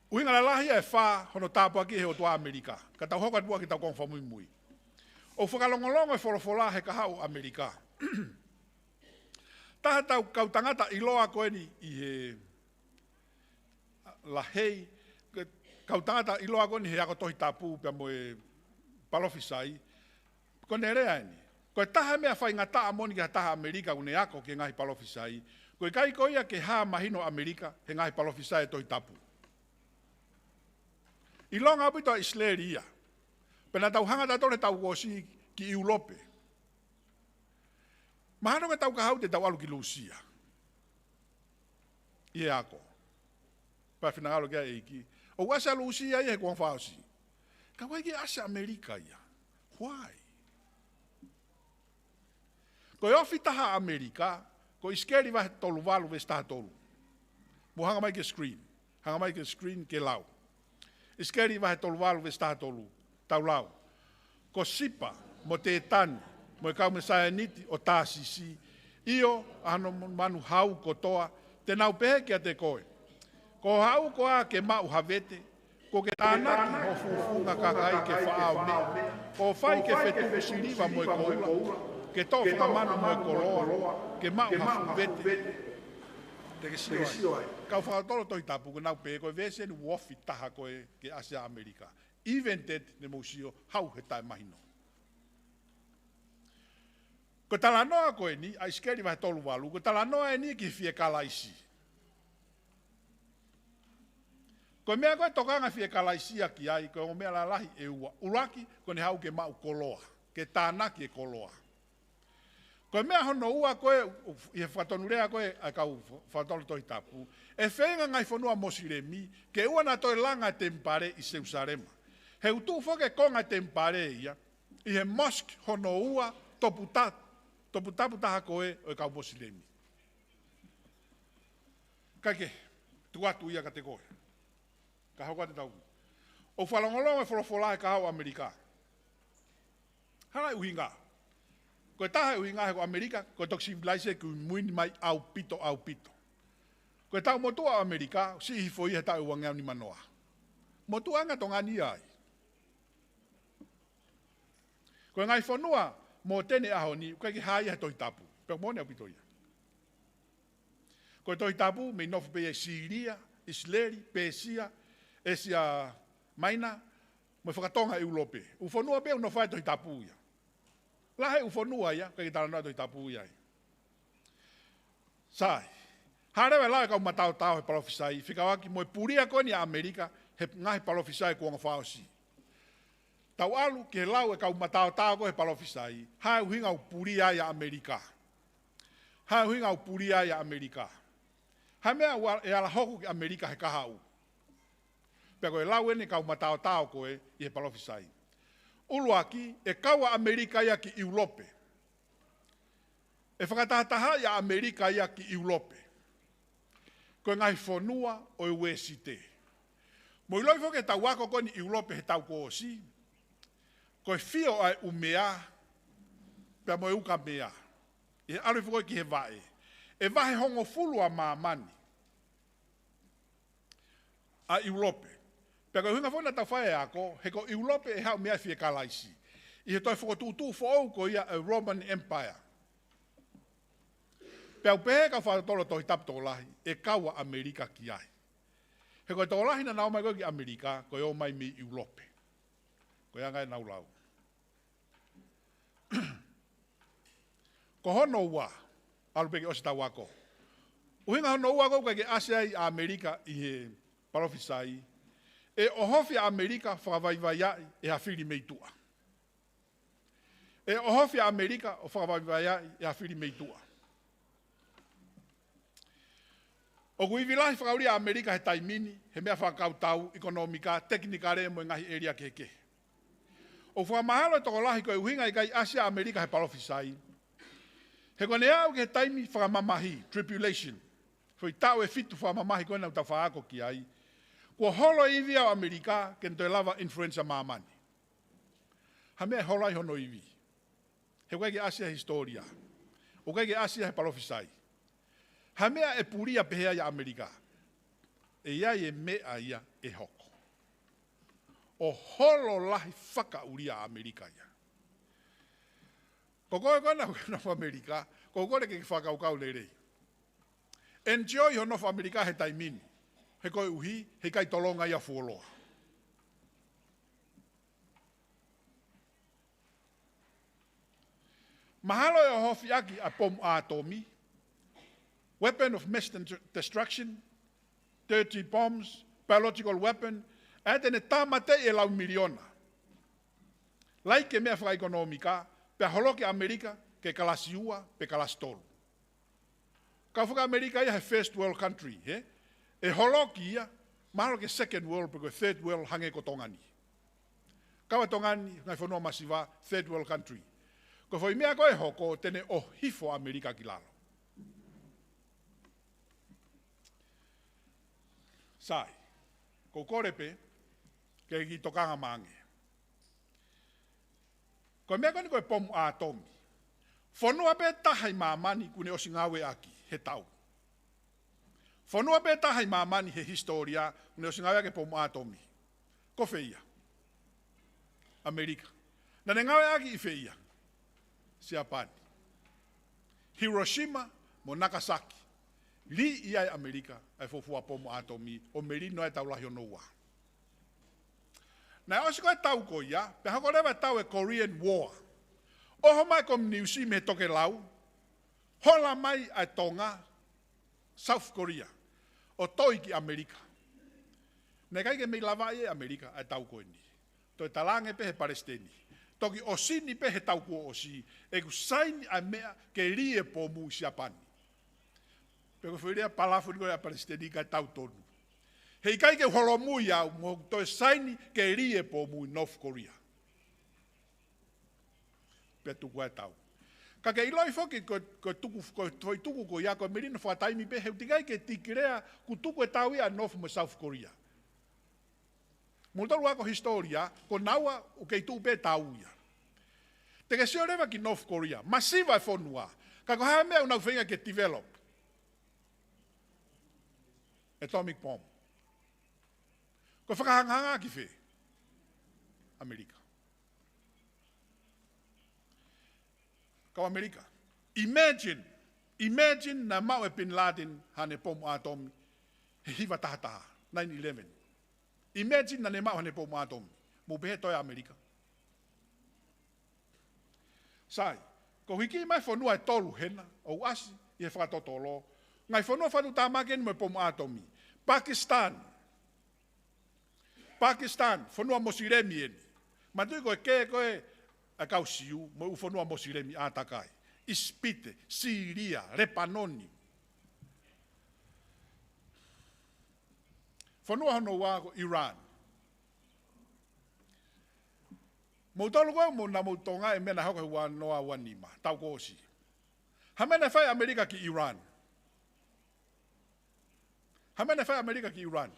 ʻUhinga lalahi ʻe fā hono tāpuakiʻi he ʻOtua ʻa ʻAmelika. Ka tau hoko atu ʻa ʻetau konga fakamuimui. ʻOku fakalongolongo e folofola he kahaʻu ʻo ʻAmelika. Taha ʻetau kau tangata ʻiloa ko eni ʻi he lahi, ko e kau tangata ʻiloa ko eni he ako Tohi Tapu pea mo e palōfisai. Ko ʻene lea eni. Ko e taha e meʻa faingataʻa moʻoni ki ha taha ʻAmelika ʻoku ne ako ki he ngaahi palōfisai. ʻOku ʻikai ko ia ke hā mahino ʻAmelika he ngaahi palōfisai ʻo e Tohi Tapu. ʻIlonga ʻaupito ʻa ʻIsileli ia. Pea naʻa tau hanga tautolu heʻetau ʻosi ki ʻIulope. Mahalo ko ʻetau kahaʻu te tau ʻalu ki Lūsia. ʻI he ako. Pea finangalo ki ai e ʻEiki. ʻOku ʻasi ʻa Lūsia ia he kuonga fakaʻosi. Ka ʻoku ʻikai ke ʻasi ʻa ʻAmelika ia. Why? Ko e ofi taha ʻa ʻAmelika, ko ʻIsikeli vahe tolu valu veesi taha tolu. Mou hanga mai ki he screen. Hanga mai ki he screen ke lau. ʻIsikeli vahe tolu valu veesi taha tolu. Tau lau. Ko Sipa, mo Tētani, mo e kau mei Saianiti ʻo Tāsisi, ʻio, ʻa hono manu hau kotoa, te nau pehē kiate koe. Ko hoʻo haʻu koā ke maʻu ha vete, kuo ke tānaki hoʻo fūfū ngaahi kakai ke faʻao meʻa, kuo fai ke fetuku siliva mo e koula, ke toʻo fakamanu mo e koloa, ke maʻu ha fuʻu vete. Te ke sio ai. Kau fakatotolo Tohi Tapu, ʻoku nau pehē ko e veesi eni ʻoku ofi taha ko ē ke ʻasi ʻa ʻAmelika. Even that, ne mou sio, haʻu he taʻemahino. Ko e talanoa ko eni, ʻa ʻIsikeli vahe tolu valu, ko e talanoa eni ki he fie Kalaisi. Ko e meʻa ko ē ʻoku tokanga fie Kalaisi ia ki ai, ko e ongo meʻa lalahi ʻe ua. ʻUluaki, ko ʻene haʻu ke maʻu koloa, ke tānaki e koloa. Ko e meʻa hono ua ko ē, ʻi he fakatonulea ko ē, ʻa e kau fakatotolo Tohi Tapu. ʻE feinga ngaahi fonua Mosilemi, ke ʻoua naʻa toe langa e temipale ʻi Selusalema. He ʻoku tuʻu foki e konga e temipale ia, ʻi he mosque hono ua toputapu, toputapu taha ko ē ʻo e kau Mosilemi. Kae kehe, tuku atu ia kiate koe. Ka hoko atu tau. ʻOku fakalongolongo e folofola he kahaʻu ʻo ʻAmelika. Hanga ʻuhinga. Ko e taha e ʻuhinga he ko ʻAmelika, ko e toki sivilaise kuo muimui mai ʻaupito, ʻaupito. Ko e taʻu motuʻa ʻo ʻAmelika, siʻi hifo ia he taʻu ʻe uangeau nimanoa. Motuʻa ange Tonga ni ai. Ko e ngaahi fonua mōtene ʻaho ni, ʻoku ʻikai ke hā ia he Tohi Tapu. Pea moʻoni ʻaupito ia. Ko e Tohi Tapu, mei nofo pē ia ʻi Sīlia, ʻIsileli, Pēsia, ʻĒsia Maina, mo e fakatonga ʻEulope. ʻŪ fonua pē ʻoku nofo ai e Tohi Tapu ia. Lahi e ʻū fonua ia, ʻikai ke talanoa e Tohi Tapu ia ai. Sai. Hā leva e lau e kau mataotao he palofisai, fekauʻaki mo e pulia ko eni ʻa ʻAmelika he ngaahi palofisai kuonga fakaʻosi. Tau ʻalu ki he lau e kau mataotao ko ē he palofisai, hā e ʻuhinga ʻoku pulia ai ʻa ʻAmelika. Hā e ʻuhinga ʻoku pulia ai ʻa ʻAmelika. Hā e meʻa ʻoku ʻe ala hoko ki ʻAmelika he kahaʻu. Pea ko e lau eni e kau mataotao ko ē ʻi he palofisai. ʻUluaki, ʻe kau ʻa ʻAmelika ia ki ʻIulope. ʻE fakatahatahaʻi ʻa ʻAmelika ia ki ʻIulope. Ko e ngaahi fonua ʻo e Uēsite. Mou ʻiloʻi foki ʻetau ako ko eni ʻIulope he taʻu kuo ʻosi. Ko e fio ʻa e ʻumea, pea mo e ukamea. ʻI he ʻalu foki ki he vaʻe. ʻE vahe hongofulu ʻa māmani. ʻA ʻIulope. Pea ko e ʻuhinga foki naʻa tau fai e ako, he ko ʻIulope ʻe haʻu mei ai e fie kalaisi. ʻI he toe fokotuʻutuʻu foʻou ko ia e Roman Empire. Pea u pehē kau fakatotolo Tohi Tapu tokolahi, ʻe kau ʻa ʻAmelika ki ai. He ko e tokolahi naʻa nau ō mai ko ē ki ʻAmelika, ko e ō mai mei ʻIulope. Ko ia ngai nau lau. Ko hono ua, ʻalu pē ke ʻosi ʻetau ako. ʻUhinga hono ua ko ē ʻoku ʻikai ke ʻasi ai ʻa ʻAmelika ʻi he palofisai, ʻe ʻohofi ʻa ʻAmelika fakavaivaiaʻi ʻe ha fili mei tuʻa. ʻE ʻohofi ʻa ʻAmelika ʻo fakavaivaiaʻi ʻe ha fili mei tuʻa. ʻOku ivi lahi fakaʻulia ʻa ʻAmelika he taimi ni, he meʻa fakakautau, ʻekonōmika, tekinikale mo e ngaahi ʻēlia kehekehe. ʻOku fakamahalo e tokolahi ko e ʻuhinga ʻikai ʻasi ʻa ʻAmelika he palofisai. He ko ʻene aʻu ki he taimi fakamamahi, tribulation. Foʻi taʻu ʻe fitu fakamamahi ko ena ʻoku tau fakaako ki ai. Kuo holo e ivi ʻo ʻAmelika, ke ne toe lava influence ʻa māmani. Hā e meʻa ʻe holo ai hono ivi. He ʻoku ʻikai ke ʻasi ia he hisitōlia. ʻOku ʻikai ke ʻasi ia he palofisai. Hā e meʻa ʻe pulia pehē ai ʻa ʻAmelika. ʻE ʻi ai e meʻa ia ʻe hoko. ʻO holo lahi fakaʻulia ʻa ʻAmelika ia. Ko koe ko ena ʻoku ke nofo ʻAmelika, ʻoku ou kole ke ke fakakaukau lelei. Enjoy hoʻo nofo ʻAmelika he taimi ni. He koeʻuhi, he ʻikai tolonga ia fuoloa. Mahalo ʻe ʻohofi ʻaki ʻa e pomu ʻātomi, weapon of mass destruction, dirty bombs, biological weapon, ʻa ia te ne tāmateʻi e lau miliona. Lahi e meʻa fakaʻekonōmika, pea holoki ʻa ʻAmelika ke kalasi ua, pe kalasi tolu. Kau faka-ʻAmelika ia he first world country, he? ʻE holoki ia, mahalo ke second world pe ko e third world hangē ko Tonga ni. Kau ʻa Tonga ni, ngaahi fonua masiva, third world country. Ko e foʻi meʻa ko ē ʻe hoko te ne ʻohifo ʻa ʻAmelika ki lalo. Sai, ʻoku ou kole pē, ke kiʻi tokanga mai ange. Ko e meʻa ko eni ko e pomu ʻātomi. Fonua pē taha ʻi māmani kuo ne ʻosi ngāueʻaki he tau. Fonua pē taha ʻi māmani he hisitōlia kuo ne ʻosi ngāueʻaki e pomu ʻātomi. Ko fē ia? ʻAmelika. Naʻa ne ngāueʻaki ʻi fē ia? Siapani. Hiroshima mo Nagasaki. Liʻi ai ʻAmelika ʻa e fuofua pomu ʻātomi ʻo melino ai e Tau Lahi hono Ua. Naʻe ʻosi ko ē e tau ko ia, pea hoko leva e tau e Korean War. ʻOho mai e kominiusi mei he tokelau, hola mai ʻa e Tonga, South Korea, ʻo toi ki ʻAmelika. Naʻe ʻikai ke mei lavaʻi ʻe ʻAmelika ʻa e tau ko eni. Toe talaange pē he palesiteni. Toki ʻosi ni pē he tau kuo ʻosi, ʻeku saini ʻa e meʻa ke lī e pomu ʻi Siapani. Pea ko e foʻi lea palafoni ko ē ʻa e palesiteni ʻikai tau tonu. He ʻikai ke u holomui au mo toe saini ke lī e pomu ʻi North Korea. Pea tuku ai e tau. Ka ke ʻiloʻi foki ko, ko e tuku, ko e foʻi tuku ko ia ko e melino fakataimi pē he ʻoku teʻeki ai ke tikilea kuo tuku e tau ia ʻa North mo South Korea. Mou tolu ako hisitōlia, ko naua ʻoku kei tuʻu pē tau ia. Te ke sio leva ki North Korea, masiva e fonua. Ka ko e hā e meʻa ʻoku nau feinga ke develop? Atomic bomb. Ko e fakahangahanga ki fē? ʻAmelika. Kau ʻAmelika. Imagine, imagine naʻe maʻu ʻe Bin Laden haʻane pomu ʻātomi he hiva taha taha, nine eleven. Imagine naʻa ne maʻu haʻane pomu ʻātomi. Mou pehē toe ʻAmelika? Sai, ko e hiki mai fonua ʻe tolu hena, ʻoku ʻasi ʻi he fakatotolo. Ngaahi fonua fakatuʻutāmaki eni mo e pomu ʻātomi. Pakistan. Pakistan, fonua Mosilemi eni. Manatuʻi ko e kē ko ē ʻa e kau Siu, mo e ʻū fonua Mosilemi ʻātakai. ʻIsipite, Sīlia, Lepanoni. Fonua hono ua ko Iran. Moutolu ko ē, mou na mou tonga e meʻa naʻe hoko he ua noa ua nima, taʻu kuo ʻosi. Hā e meʻa naʻe fai ʻe ʻAmelika ki Iran? Hā e meʻa naʻe fai ʻe ʻAmelika ki Iran?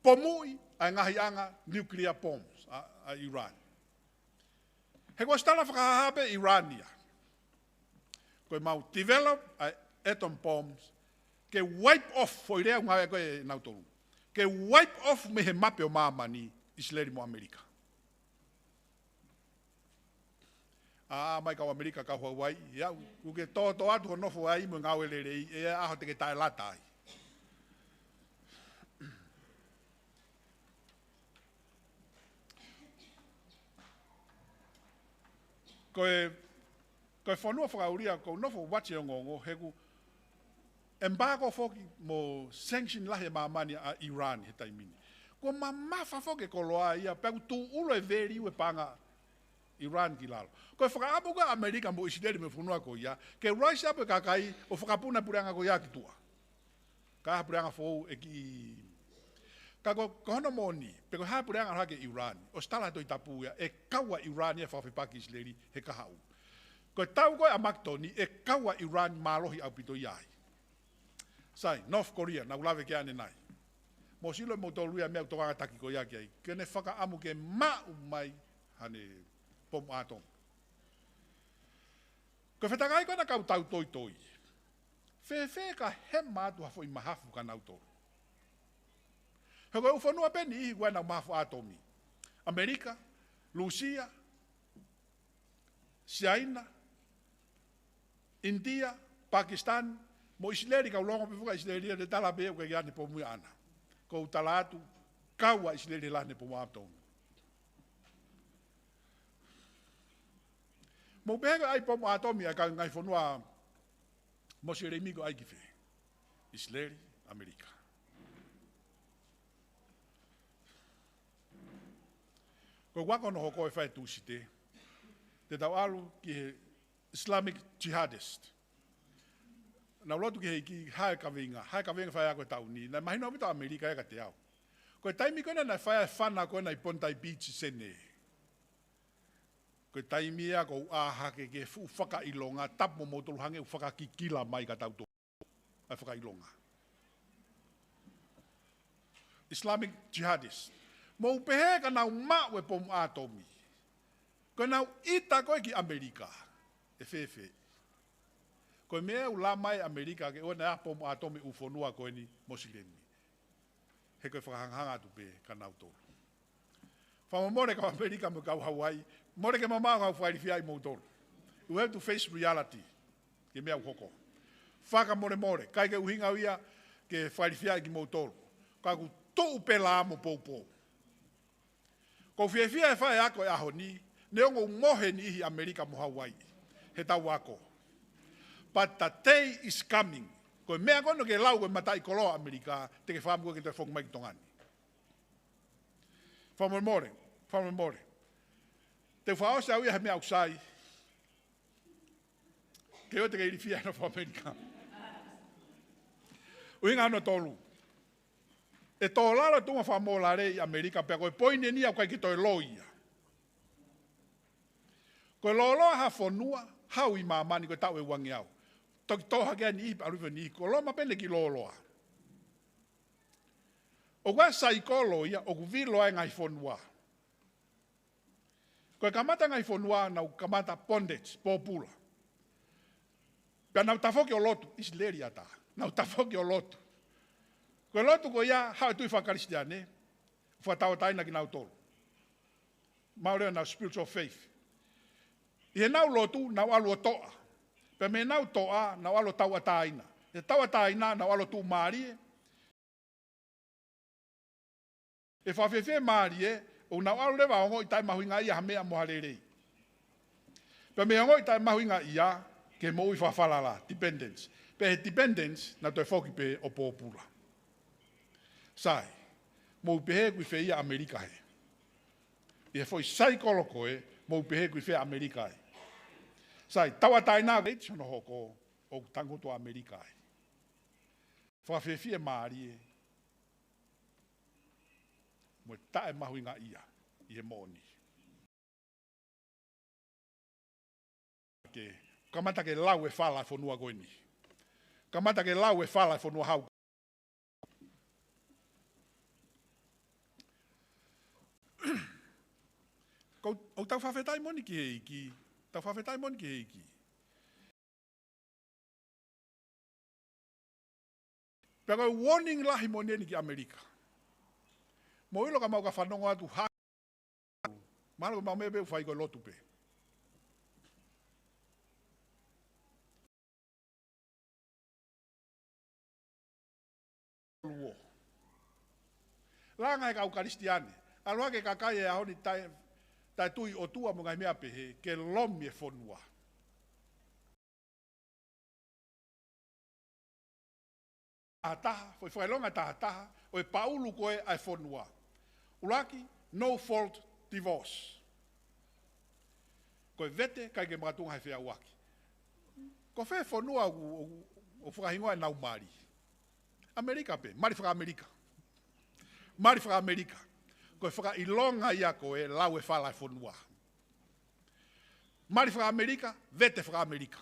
Pomuʻi ʻa e ngaahi anga nuclear bombs ʻa, ʻa Iran. He kuo ʻosi tala fakahāhā pē ʻe Iran ia, ko ʻemau develop ʻa e atom bombs, ke wipe off, foʻi lea ʻoku ngāueʻaki ʻe nautolu, ke wipe off mei he mape ʻo māmani, ʻIsileli mo ʻAmelika. ʻĀ, mai kau ʻAmelika, kau Hauaiʻi, ia, ʻoku ke tōtō atu hoʻo nofo ai mo e ngāue lelei, ʻe ʻi ai e ʻaho te ke taʻelata ai. Ko e, ko e fonua fakaʻulia, ʻoku ou nofo ʻoatu e ongoongo, he ʻoku embargo foki mo sanction lahi ʻa māmani ʻa Iran he taimi ni. Kuo mamafa foki e koloa ia, pea ʻoku tuʻulo e value e paʻanga Iran ki lalo. Ko e fakaʻamu ko ē ʻa ʻAmelika mo ʻIsileli mo e fonua ko ia, ke raise up e kakai ʻo fakapuna e puleʻanga ko ia ki tuʻa. Ka ʻai ha puleʻanga foʻou ʻe kiʻi. Ka ko, ko hono moʻoni, pe ko e hā e puleʻanga ʻalu hake ʻe Iran, ʻosi tala he Tohi Tapu ia, ʻe kau ʻa Iran ia fakafepaki ʻIsileli he kahaʻu. Ko e tau ko ē ʻa Makitoni, ʻe kau ʻa Iran mālohi ʻaupito ia ai. Sai, North Korea, naʻa ku lave ki ai ʻanenai. Mou sio ʻe moutolu ia e meʻa ʻoku tokanga e taki ko ia ki ai. Ke ne fakaʻamu ke maʻu mai haʻane pomu ʻātomi. Ko e fetakai ko ena kau tau toitoi. Fēfē ka hema atu ha foʻi mahafu kia nautolu? He ko e ʻū fonua pē ʻe niʻihi ʻoku ʻi ai ʻenau mahafu ʻātomi. ʻAmelika, Lūsia, Siaina, ʻInitia, Pakistan, mo ʻIsileli, kau longo pē foki ʻa ʻIsileli, ʻe tala pē ʻoku ʻikai ke ʻi ai haʻane pomu ia ʻaʻana. ʻOku ou tala atu, kau ʻa ʻIsileli he lahi ʻene pomu ʻātomi. Mou pehē ko e ʻai pomu ʻātomi ʻa e kau ngaahi fonua Mosilemi ko e ʻai ki fē? ʻIsileli, ʻAmelika. Ko ʻeku ako hono hoko e fai Tūsite, te tau ʻalu ki he Islamic jihadist. Naʻa ku lotu ki he ʻEiki, hā e kaveinga, hā e kaveinga faiako e taʻu ni, naʻe mahino ʻaupito ʻa ʻAmelika ia kiate au. Ko e taimi ko ena naʻe fai ai e fana ko ena ʻi Bondi Beach, Senē. Ko e taimi ia ʻoku ou ʻā hake ke fuʻu fakaʻilonga, tapu mo moutolu hangē ʻoku fakakikila mai kia tautolu ʻa e fakaʻilonga. Islamic jihadist. Mou pehē ka nau maʻu e pomu ʻātomi, ko ʻenau ʻita ko ē ki ʻAmelika, ʻe fēfē? Ko e meʻa ʻoku lama ai ʻe ʻAmelika ke ʻoua naʻa ʻi ai ha pomu ʻātomi ʻū fonua ko eni Mosilemi. He ko e fakahangahanga atu pē kia nautolu. Fakamomole kau ʻAmelika mo kau Hauaiʻi, mole ke mamaʻo kau fakailifiaʻi moutolu. You have to face reality. Ki he meʻa ʻoku hoko. Fakamolemole, ʻikai ke ʻuhinga ia ke fakailifiaʻi kimoutolu. Ka ʻoku tuʻu pē lā mo poupou. ʻOku ou fiefia he faiako e ʻaho ni, neongo ʻoku mohe e niʻihi ʻAmelika mo Hauaiʻi heʻetau ako. But the day is coming. Ko e meʻa ko ena ʻoku ke lau ko e mataʻikoloa ʻAmelika, te ke fakaʻamu ke toe foki mai ki Tonga ni. Fakamolemole, fakamolemole. Te u fakaʻosi au ia he meʻa ʻoku sai. Ke ʻoua te ke ilifia ʻa e nofo ʻAmelika. ʻUhinga hono tolu. ʻE tō lalo e tuʻunga fakamōlale ʻi ʻAmelika pea ko e poini eni ia ʻoku ʻikai ke toe loi ia. Ko e lōloa ha fonua, haʻu ʻi māmani ko e taʻu ʻe uangeau. Toki tō hake ai e niʻihi pea ʻalu hifo e niʻihi, ko Loma pē naʻe kiʻi lōloa. ʻOku ʻi ai e saikolo ia, ʻoku vilo ai e ngaahi fonua. Ko e kamata e ngaahi fonua, nau kamata bondage, pōpula. Pea nau tafoki ʻo lotu, ʻIsileli ʻatā. Nau tafoki ʻo lotu. Ko e lotu ko ia, haʻu e tui faka-Kalisitiane, fakatauʻatāina kinautolu. Mau lea ʻenau spiritual faith. ʻI heʻenau lotu, nau ʻalu ʻo toʻa. Pea mei heʻenau toʻa, nau ʻalu ʻo tauʻatāina. ʻI he tauʻatāina, nau ʻalu ʻo tuʻumālie. ʻE fakafiefia e mālie, ʻoku nau ʻalu leva ʻo ongoʻi taʻemahuʻingaʻia ha meʻa mo ha lelei. Pea mei he ongoʻi taʻemahuʻingaʻia, ke moʻui fakafalala, dependence. Pea he dependence, nau toe foki pē ʻo pōpula. Sai, mou pehē ʻoku ʻi fē ia ʻAmelika hē? ʻI he foʻi saikolo ko ē, mou pehē ʻoku ʻi fē ʻAmelika hē? Sai, tauʻatāina, ʻeiti hono hoko, ʻoku tangutu ʻAmelika hē? Fakafiefia e mālie, mo e taʻemahuʻingaʻia ʻi he moʻoni. Ke, kamata ke lau e fala e fonua ko eni. Kamata ke lau e fala e fonua hau. Ko, ʻoku tau fakafetaʻi moʻoni ki he ʻEiki. Tau fakafetaʻi moʻoni ki he ʻEiki. Pea ko e warning lahi moʻoni eni ki ʻAmelika. Mou ʻilo ka mau ka fanongo atu ha. Mahalo ko ʻemau meʻa pē ʻoku fai ko e lotu pē. Luo. Langa e kau Kalisitiane. ʻAlu hake e kakai he ʻaho ni taʻe, taʻetui ʻOtua mo e ngaahi meʻa pehē, ke lomi e fonua. Tahataha, foʻi fakaʻilonga tahataha, ʻo e paʻulu ko ē ʻa e fonua. ʻUluaki, no fault divorce. Ko e vete, ʻikai ke makatuʻunga he feʻauaki. Ko fē fonua ʻoku, ʻoku, ʻoku fakahingoa ʻenau mali? ʻAmelika pē, mali faka-ʻAmelika. Mali faka-ʻAmelika. Ko e fakaʻilonga ia ko e lau e fala e fonua. Mali faka-ʻAmelika, vete faka-ʻAmelika.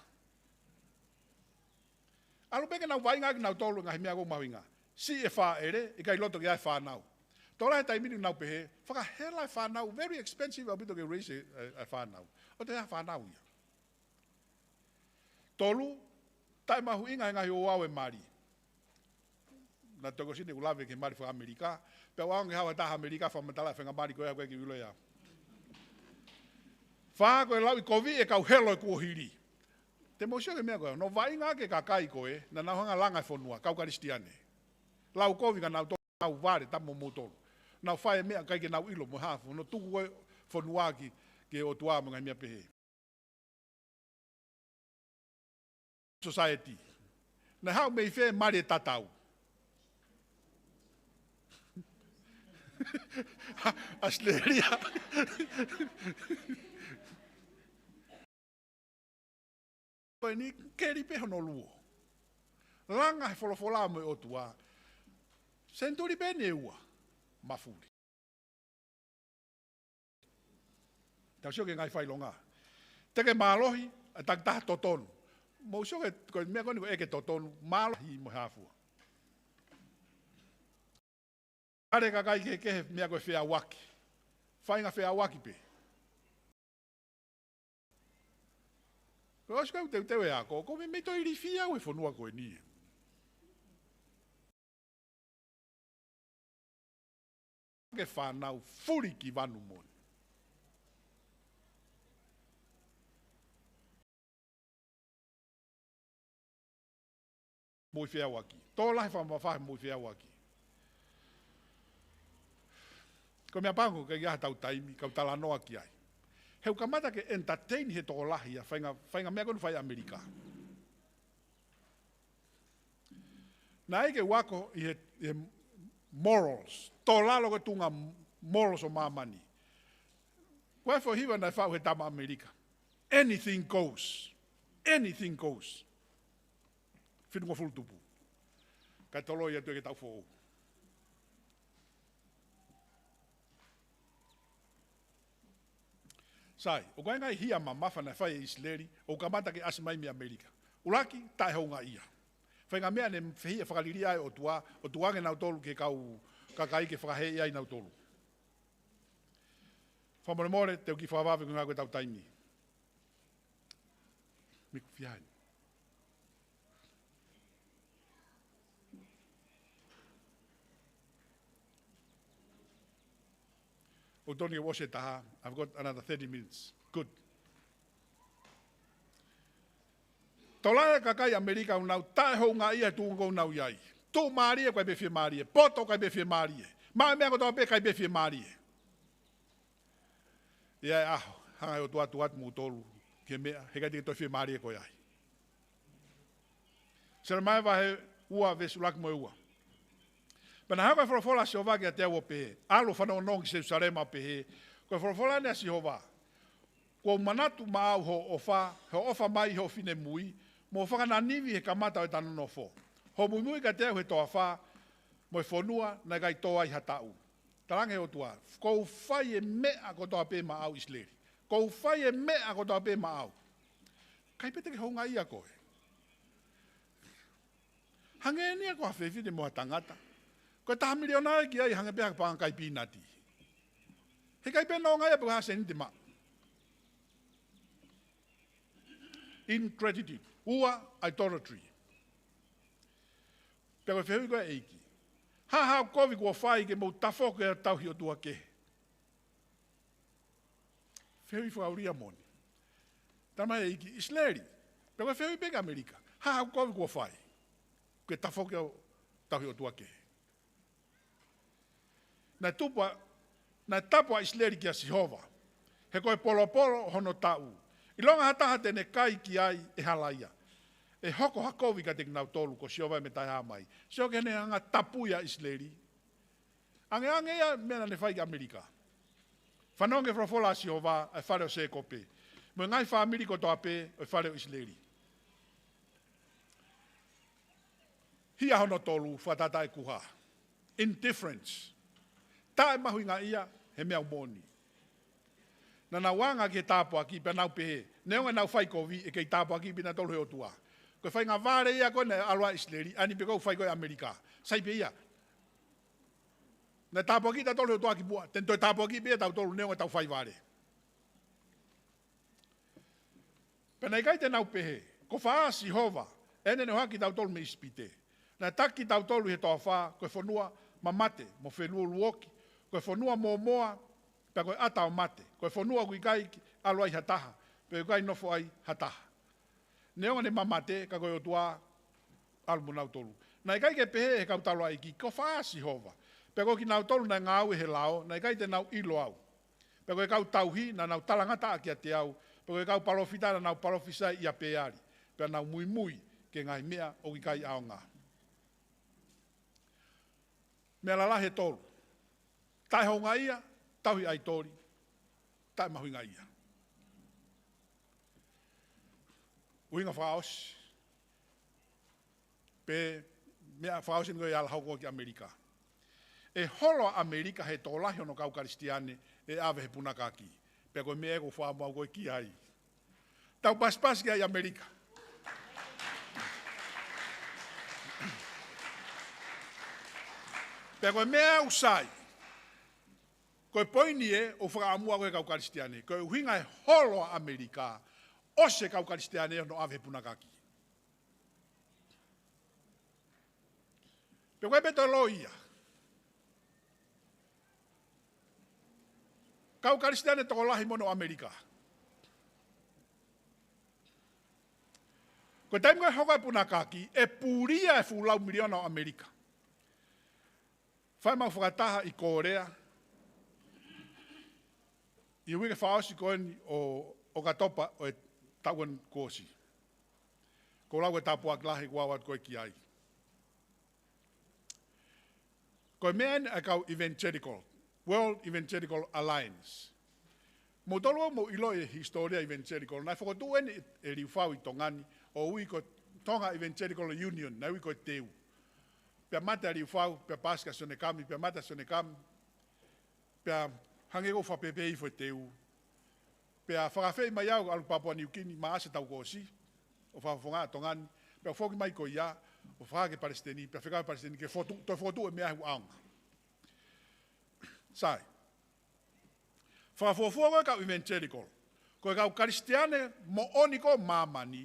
ʻAlu pē ke nau vaʻinga ʻaki kinautolu e ngaahi meʻa ʻoku mahuʻinga. Siʻi e fāʻele, ʻikai loto ke ʻi ai e fānau. Tokolahi e taimi ni ʻoku nau pehē, fakahela e fānau, very expensive ʻaupito ke raise e, e, e fānau. ʻOku toe ʻi ai e fānau ia. Tolu, taʻemahuʻinga e ngaahi ouau e mali. Naʻe toki ʻosi eni ʻeku lave ki he mali faka-ʻAmelika. Pea ʻoange ke haʻu ha taha ʻAmelika fakamatala e faʻahinga mali ko ē, ʻoku ʻikai ke u ʻilo ia. Fā, ko e lauʻikoviʻi e kau helo e kuohili. Te mou sio ki he meʻa ko ē, nau vaʻinga ʻaki e kakai ko ē, naʻa nau hanga ʻo langa e fonua, kau Kalisitiane. Laukovi kia nautolu, nau vale, tamu mo moutolu. Nau fai e meʻa ʻikai ke nau ʻilo mo e hā, hono tuku e fonua ki, ki he ʻOtua mo e ngaahi meʻa pehē. Society. Naʻe haʻu mei fē mali e tatau? ʻAositelēlia. Ko eni keli pē hono luo. Langa he folofola mo e ʻOtua. Senituli pē eni ʻe ua. Mafuli. Tau sio ki he ngaahi fakaʻilonga. Te ke mālohi, ʻa e takitaha totonu. Mou sio ki he, ko e meʻa ko eni ko e ʻeke totonu, mālohi mo e hā fua. ʻAlu e kakai kehekehe meʻa ko e feʻauaki. Faʻahinga feʻauaki pē. Ko e ʻosi ko ē ʻeku teuteu e ako, ʻoku ou meimei toe ilifia au he fonua ko eni. Ke fānau fuli ki Vanumoni. Moʻui feʻauaki. Tokolahi fakamamafa he moʻui feʻauaki. Ko e meʻa pango ke ʻi ai haʻatau taimi, kau talanoa ki ai. He ʻoku kamata ke entertain he tokolahi ʻa e faʻahinga, faʻahinga meʻa ko eni ʻoku fai ʻi ʻAmelika. Naʻe ʻikai ke u ako ʻi he, ʻi he morals. Tō lalo ko e tuʻunga morals ʻo māmani. Ko e foʻi hiva naʻe faʻu he tama ʻAmelika. Anything goes. Anything goes. Fitungofulu tupu. Kae toloi atu e ke tau foʻou. Sai, ʻoku ʻi ai e ngaahi hia mamafa naʻe fai ʻe ʻIsileli, ʻoku kamata ke ʻasi mai mei ʻAmelika. ʻUluaki, taʻehoungaʻia. Faʻahinga meʻa naʻe fehiʻa fakaliliʻa ai e ʻOtua, ʻo tuku ange nautolu ki he kau kakai ke fakahēʻi ai nautolu. Fakamolemole, te u kiʻi fakavave ko e ngaahi ko ʻetau taimi. Miku fiain. ʻOku tonu ke u ʻosi e taha. I've got another thirty minutes. Good. Tokolahi e kakai ʻAmelika ʻoku nau taʻehoungaʻia he tuʻunga ʻoku nau ʻi ai. Tuʻumālie ʻoku ʻikai pē fiemālie. Poto ʻoku ʻikai pē fiemālie. Maʻu e meʻa kotoa pē ʻikai pē fiemālie. ʻI ai e ʻaho, hanga ʻe he ʻOtua ʻo tuku atu moutolu ki he meʻa, heʻikai te ke toe fiemālie koe ai. Selemaia vahe ua veesi ʻuluaki mo e ua. Pea naʻe hoko e folofola ʻa Sihova kiate au ʻo pehē, ʻAlu ʻo fanongonongo ki Selusalema ʻo pehē, Ko e folofola eni ʻa Sihova, Kuo u manatu maʻau hoʻo ʻofa, hoʻo ʻofa mai hoʻo finemui, mo hoʻo fakananivi he kamata ʻo ʻeta nonofo. Hoʻo muimui kiate au he toafa, mo e fonua naʻe ʻikai tō ai ha taʻu. Talaange ʻe he ʻOtua, Kuo u fai e meʻa kotoa pē maʻau ʻIsileli. Kuo u fai e meʻa kotoa pē maʻau. ʻIkai pē te ke houngaʻia koe. Hangē eni ia ko ha fefine mo ha tangata. Ko e taha miliona ē ki ai hangē pē ha paʻanga kai pīnati. Heʻikai pē nonga ia pe ko e hā e sēniti te maʻu. Ingratitude. Ua, idolatry. Pea ko e fehuʻi ko ē ʻa e ʻEiki. Hā haʻo kovi kuo fai ke mou tafoki ʻo tauhi ʻotua kehe? Fehuʻi fakaʻulia moʻoni. Talamai ʻe he ʻEiki, ʻIsileli. Pea ko e fehuʻi pē ki ʻAmelika. Hā haʻo kovi kuo fai ke tafoki ʻo tauhi ʻotua kehe? Naʻe tupu ʻa, naʻe tapu ʻa ʻIsileli kia Sihova. He ko e polopolo hono taʻu. ʻIlonga ha taha te ne kai ki ai ʻe halaia. ʻE hoko ha kovi kiate kinautolu ko Sihova ʻe meʻa taʻehāmai. Sio ki heʻene hanga ʻo tapui ʻa ʻIsileli. Angeange ia meʻa naʻa ne fai ki ʻAmelika. Fanongo ki he folofola ʻa Sihova, ʻa e fale ʻo Sēkope. Mo e ngaahi fāmili kotoa pē ʻo e fale ʻo ʻIsileli. Hia hono tolu, fakatātā e kuha. Indifference. Taʻemahuʻingaʻia he meʻa ʻoku moʻoni. Naʻa nau anga ki he tāpuaki pea nau pehē, neongo ʻenau fai kovi, ʻe kei tāpuakiʻi pē kinautolu ʻe he ʻOtua. Ko e faʻahinga vale ia ko ē naʻe ʻalu ai ʻa ʻIsileli, ʻa eni pē ʻoku fai ko ē ʻe ʻAmelika. Sai pē ia. Naʻe tāpuakiʻi kitautolu ʻe he ʻOtua ki muʻa, te ne toe tāpuakiʻi pē ia kitautolu neongo ʻetau fai vale. Pea naʻe ʻikai te nau pehē, Ko fē ʻa Sihova, ʻene ne ʻohake kitautolu mei ʻIsipite. Naʻe taki kitautolu ʻi he toafa, ko e fonua mamate, mo feluoluoki, ko e fonua mōmoa, pea ko e ʻata ʻo mate, ko e fonua ʻoku ʻikai ʻalu ai ha taha, pea ʻoku ʻikai nofo ai ha taha. Neongo ne mamate, ka ko e ʻOtua ʻalu mo kinautolu. Naʻe ʻikai ke pehē ʻe he kau taulaʻeiki, Ko fē ʻa Sihova? Pea ko kinautolu naʻe ngāue he lao, naʻe ʻikai te nau ʻilo au. Pea ko e kau tauhi naʻa nau talangataʻa kiate au, pea ko e kau palōfita naʻa nau palōfisai ʻia Peali, pea nau muimui ki he ngaahi meʻa ʻoku ʻikai ʻaonga. Meʻa lalahi ʻe tolu. Taʻehoungaʻia, tauhi ʻaitoli, taʻemahuʻingaʻia. ʻUhinga fakaʻosi. Pe meʻa fakaʻosi eni ko e ʻalu hoko ki ʻAmelika. ʻE holo ʻa ʻAmelika he tokolahi hono kau Kalisitiane ʻe ʻave he punakaki. Pea ko e meʻa ē ʻoku ou fakaʻamu au ko ē ki ai. Tau pasipasi ki ai ʻAmelika. Pea ko e meʻa ʻoku sai. Ko e poini ē ʻoku fakaʻamu au ko ē kau Kalisitiane. Ko e ʻuhinga e holo ʻa ʻAmelika, ʻosi e kau Kalisitiane hono ʻave he punakaki. Pea ko e pē toe loi ia. Kau Kalisitiane tokolahi moʻoni ʻo ʻAmelika. Ko e taimi ko ē hoko e punakaki, ʻe pulia e fuʻu lau miliona ʻo ʻAmelika. Fai ʻemau fakataha ʻi Kōlea, ʻi he uike fakaʻosi ko eni ʻo ʻOkatopa ʻo e taʻu kuo ʻosi. Ko e lau e tāpuaki lahi kuo ʻoatu ko ē ki ai. Ko e meʻa eni ʻa e kau Evangelical, World Evangelical Alliance. Moutolu ʻoku mou ʻilo e hisitōlia Evangelical, naʻe fokotuʻu eni ʻe Liufau ʻi Tonga ni, ʻo ui ko e Tonga Evangelical Union, naʻe ui ko e teu. Pea mate ʻa Liufau, pea paasi kia Sione Kami, pea mate ʻa Sione Kami, pea hangē ʻoku fakapēpē hifo e teu. Pea fakaafeʻi mai au ʻalu ki Papua Niukini, Maʻasi taʻu kuo ʻosi, ʻo fakafofongaʻi ʻa Tonga ni, pea foki mai ko ia, ʻo fakahā ki he palesiteni, pea fekau e palesiteni ke fotu, toe fokotuʻu e meʻa he ʻaonga. Sai. Fakafuofua ko e kau Evangelical, ko e kau Kalisitiane moʻoni ko ē ʻo māmani,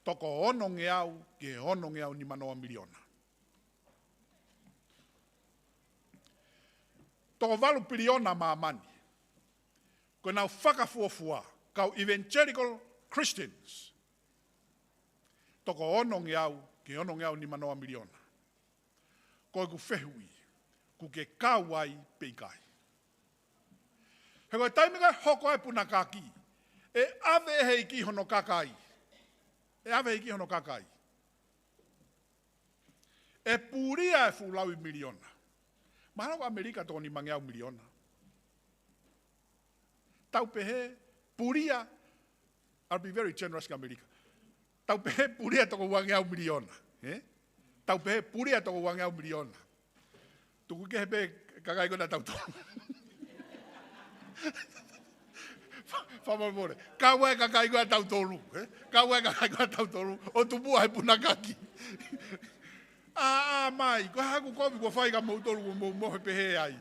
toko onongeau ki he onongeau nimanoa miliona. Toko valu piliona māmani. Ko ʻenau fakafuofua, kau Evangelical Christians, toko onongeau ki he onongeau nimanoa miliona. Ko ʻeku fehuʻi, ʻoku ke kau ai pe ʻikai? He ko e taimi ko ē ʻe hoko ai e punakaki, ʻe ʻave ʻe he ʻEiki hono kakai. ʻE ʻave ʻe he ʻEiki hono kakai. ʻE pulia e fuʻu lauimiliona. Mahalo ko ʻAmelika toko nimangeau miliona. Tau pehē pulia, I'll be very generous ki ʻAmelika. Tau pehē pulia toko uangeau miliona. Eh? Tau pehē pulia toko uangeau miliona. Tuku kehe pē kakai ko ē ʻa tautolu. Fa-, fakamolemole. Kau ai e kakai ko ē ʻa tautolu, eh? Kau ai e kakai ko ē ʻa tautolu ʻo tupuʻa he punakaki. ʻĀ, ʻā mai, ko e hā ʻeku kovi kuo fai kia moutolu kuo mou mohe pehē ai?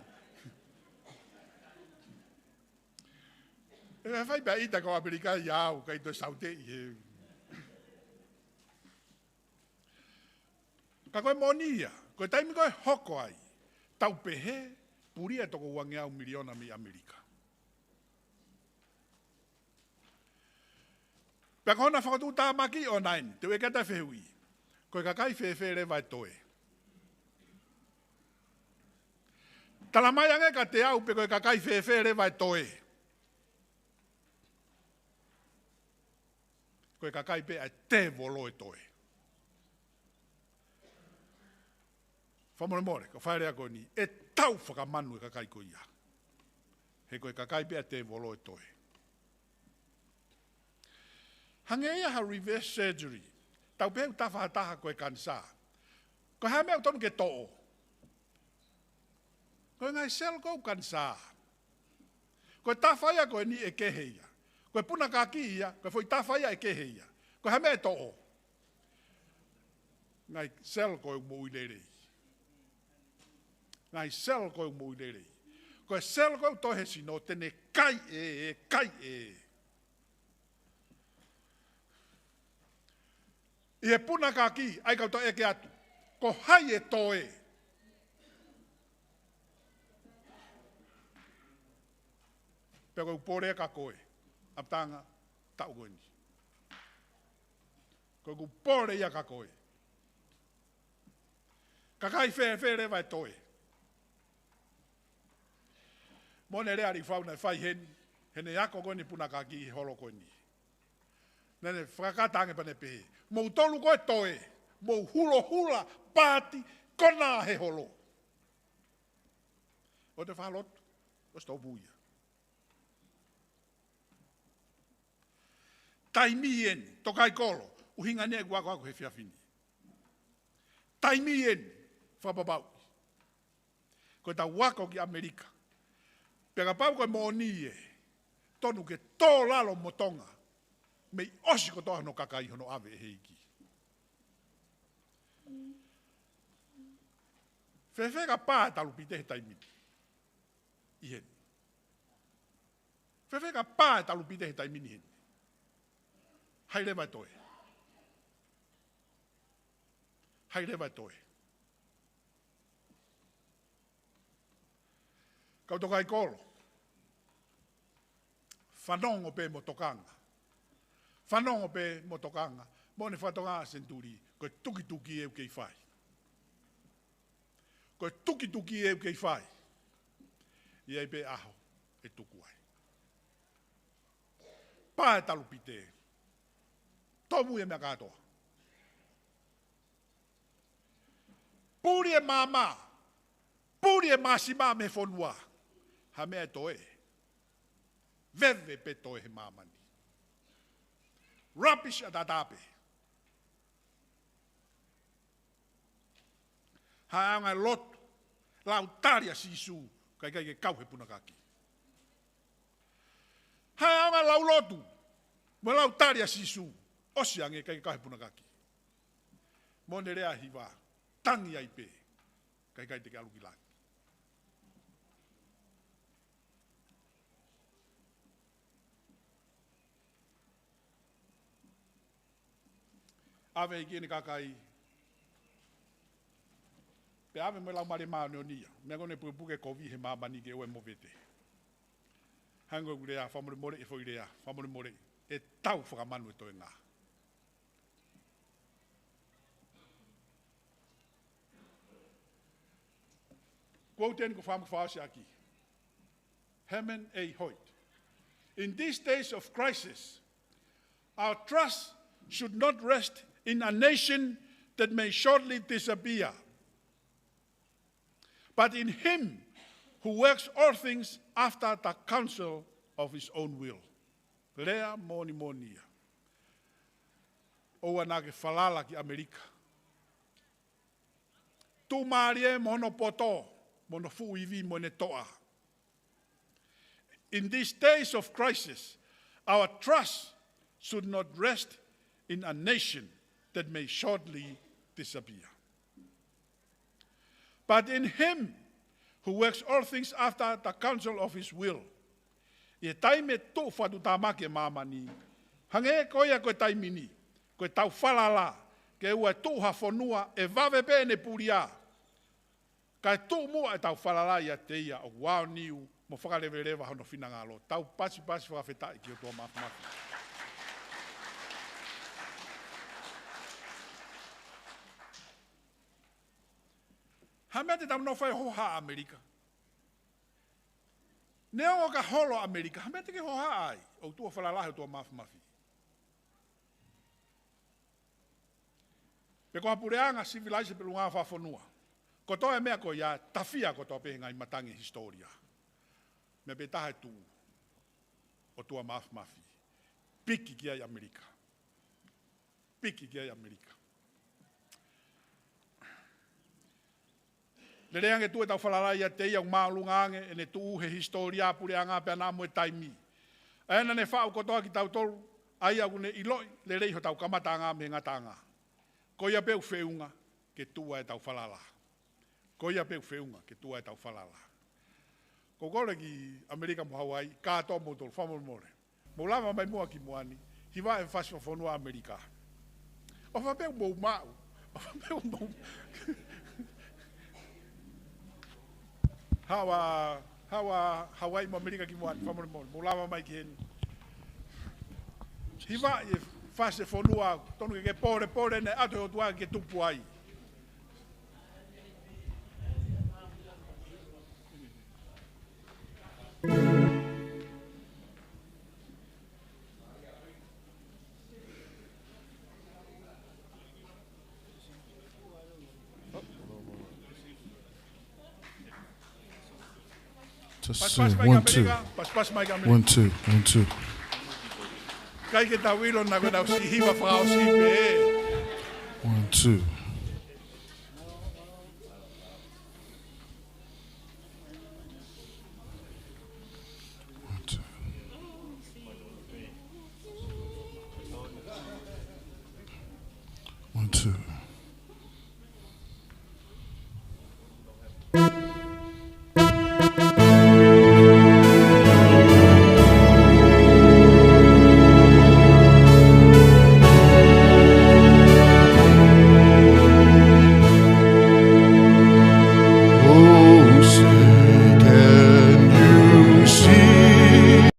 ʻE fai pē ʻa e ʻita kau ʻAmelika ia au, ʻikai toe saute ʻi he. Ka ko e moʻoni ia, ko e taimi ko ē ʻe hoko ai, tau pehē pulia toko uangeau miliona mei ʻAmelika. Pea ko hono fakatuʻutāmaki ʻoʻona eni, te u ʻeke atu e fehuʻi, ko e kakai fēfē leva ʻe toe? Tala mai ange kiate au pe ko e kakai fēfē leva ʻe toe. Ko e kakai pē ʻa e tēvolo ʻe toe. Fakamolemole, ko e fakalea ko eni, ʻe tau fakamanu e kakai ko ia. He ko e kakai pē ʻa e tēvolo ʻe toe. Hangē ia ha reverse surgery. Tau pehē ʻoku tafa ha taha ko e kanisā. Ko e hā e meʻa ʻoku totonu ke toʻo? Ko e ngaahi cell ko ē ʻoku kanisā. Ko e tafa ia ko eni ʻe kehe ia. Ko e punakaki ia, ko e foʻi tafa ia ʻe kehe ia. Ko e hā e meʻa ʻe toʻo? Ngaahi cell ko ē ʻoku moʻui lelei. Ngaahi cell ko ē ʻoku moʻui lelei. Ko e cell ko ē ʻoku toe he sino te ne kai ē, ē, kai ē. ʻI he punakaki, ʻai kau toe ʻeke atu. Ko hai ʻe toe? Pea ko ʻeku pole kia koe. ʻApatanga, taʻu ko eni. Ko ʻeku pole ia kia koe. Kakai fēfē leva ʻe toe? Mo ʻene lea ʻa Lifau naʻe fai heni, heʻene ako ko eni punakaki ʻi he holo ko eni. Naʻa ne fakakata ange pea ne pehē, moutolu ko ē ʻe toe, mou hulohula, paati, kona he holo. ʻOua te fakalotu, ʻosi tōpū ia. Taimi eni, tokaiʻi kolo, ʻuhinga eni ʻeku akoako he efiafi ni. Taimi eni, fakapapauʻi. Ko ʻetau ako ki ʻAmelika. Pea kapau ko e moʻoni ē, tonu ke tō lalo mo Tonga. Mei ʻosi kotoa hono kakai hono ʻave ʻe he ʻEiki. Fēfē ka pā e talupite he taimi ni? ʻI heni. Fēfē ka pā e talupite he taimi ni heni? Hai leva ʻe toe? Hai leva ʻe toe? Kau tokaiʻi kolo. Fanongo pē mo tokanga. Fanongo pē mo tokanga. Mo ʻene fakatokanga ʻa Senituli, ko e tukituki ē ʻoku kei fai. Ko e tukituki ē ʻoku kei fai. ʻE ʻi ai pē ʻaho ʻe tuku ai. Pā e talupite. Tōmui e meʻa kātoa. Puli e maama. Puli e māsima mei he fonua. Hā e meʻa ʻe toe? Veve pē toe he māmani. Rubbish ʻataʻatā pē. Hā e ʻaonga e lotu, lau tali ʻa Sīsū, kae ʻikai ke kau he punakaki? Hā e ʻaonga e lau lotu, mo e lau tali ʻa Sīsū, ʻosi ange kae ʻikai ke kau he punakaki? Mo ʻene lea ʻa Hiva, tangi ai pē, kae ʻikai te ke ʻalu ki langi. ʻAve ʻEiki ʻene kakai. Pea ʻave mo e Laumālie Māʻoniʻoni ia. Meʻa ko eni pukepuke kovi he māmani ke ʻoua ʻe movete. Hangē ko ʻeku lea, fakamolemoleʻi e foʻi lea, fakamolemoleʻi. ʻE tau fakamanu e toenga. Quote eni ko e fakaʻosi ʻaki. Herman A. Hoyt. In these days of crisis, our trust should not rest in a nation that may shortly disappear, but in him who works all things after the counsel of his own will. Lea moʻoniʻoni ia. ʻOua naʻa ke falala ki ʻAmelika. Tuʻumālie mo hono poto, mo hono fuʻu ivi mo ʻene toʻa. In these days of crisis, our trust should not rest in a nation that may shortly disappear, but in him who works all things after the counsel of his will. ʻI he taimi ʻe tuʻu fakatuʻutāmaki e māmani, hangē ko ia ko e taimi ni, ko ʻetau falala, ke ʻoua ʻe tuʻu ha fonua ʻe vave pē ʻene pulia, kae tuʻu muʻa ʻetau falala ʻiate ia ʻoku aoniu mo fakaleveleva hono finangalo. Tau pasipasi fakafetaʻi ki he ʻOtua Māfimafi. Ha meʻa te tau nofo ai ʻo hohaʻa ʻAmelika? Neongo ka holo ʻAmelika, ha meʻa te ke hohaʻa ai ʻo tuʻu ʻo falala he ʻOtua Māfimafi? Pe ko ha puleʻanga sivilaise pe ʻulungaanga fakafonua. Kotoa e meʻa ko ia, tafia kotoa pē he ngaahi matangi hisitōlia. Meʻa pē taha ʻe tuʻu, ʻOtua Māfimafi. Piki ki ai ʻAmelika. Piki ki ai ʻAmelika. Lelei ange tuʻu ʻetau falala ʻiate ia, ʻoku māʻolunga ange ʻene tuʻu he hisitōlia puleʻanga pea naʻa mo e taimi. ʻA ia naʻa ne faʻu kotoa kitautolu, ʻa ia ʻoku ne ʻiloʻi lelei hotau kamataʻanga mei he ngataʻanga. Ko ia pē ʻoku feʻunga ke tuʻu ai ʻetau falala. Ko ia pē ʻoku feʻunga ke tuʻu ai ʻetau falala. Ko e kole ki ʻAmelika mo Hauaiʻi, kātoa moutolu, fakamolemole. Mou lava mai muʻa ki muʻa ni, hivaʻi e fasi fakafonua ʻAmelika. ʻOfa pē mou maʻu, ʻofa pē mou. Hawa, hawa, Hauaiʻi mo ʻAmelika ki muʻa ni, fakamolemole. Mou lava mai ki heni. Hivaʻi e fasi e fonua, tonu ke ke polepole naʻe ʻatu ʻe he ʻOtua ke tupu ai. Just say one, two. Pasipasi mai ki ʻAmelika, pasipasi mai ki ʻAmelika. One, two, one, two. ʻIkai ke tau ʻilo naʻa ko ʻetau siʻi hiva fakaʻosi pē. One, two. One, two. One, two. Oh, say, can you see?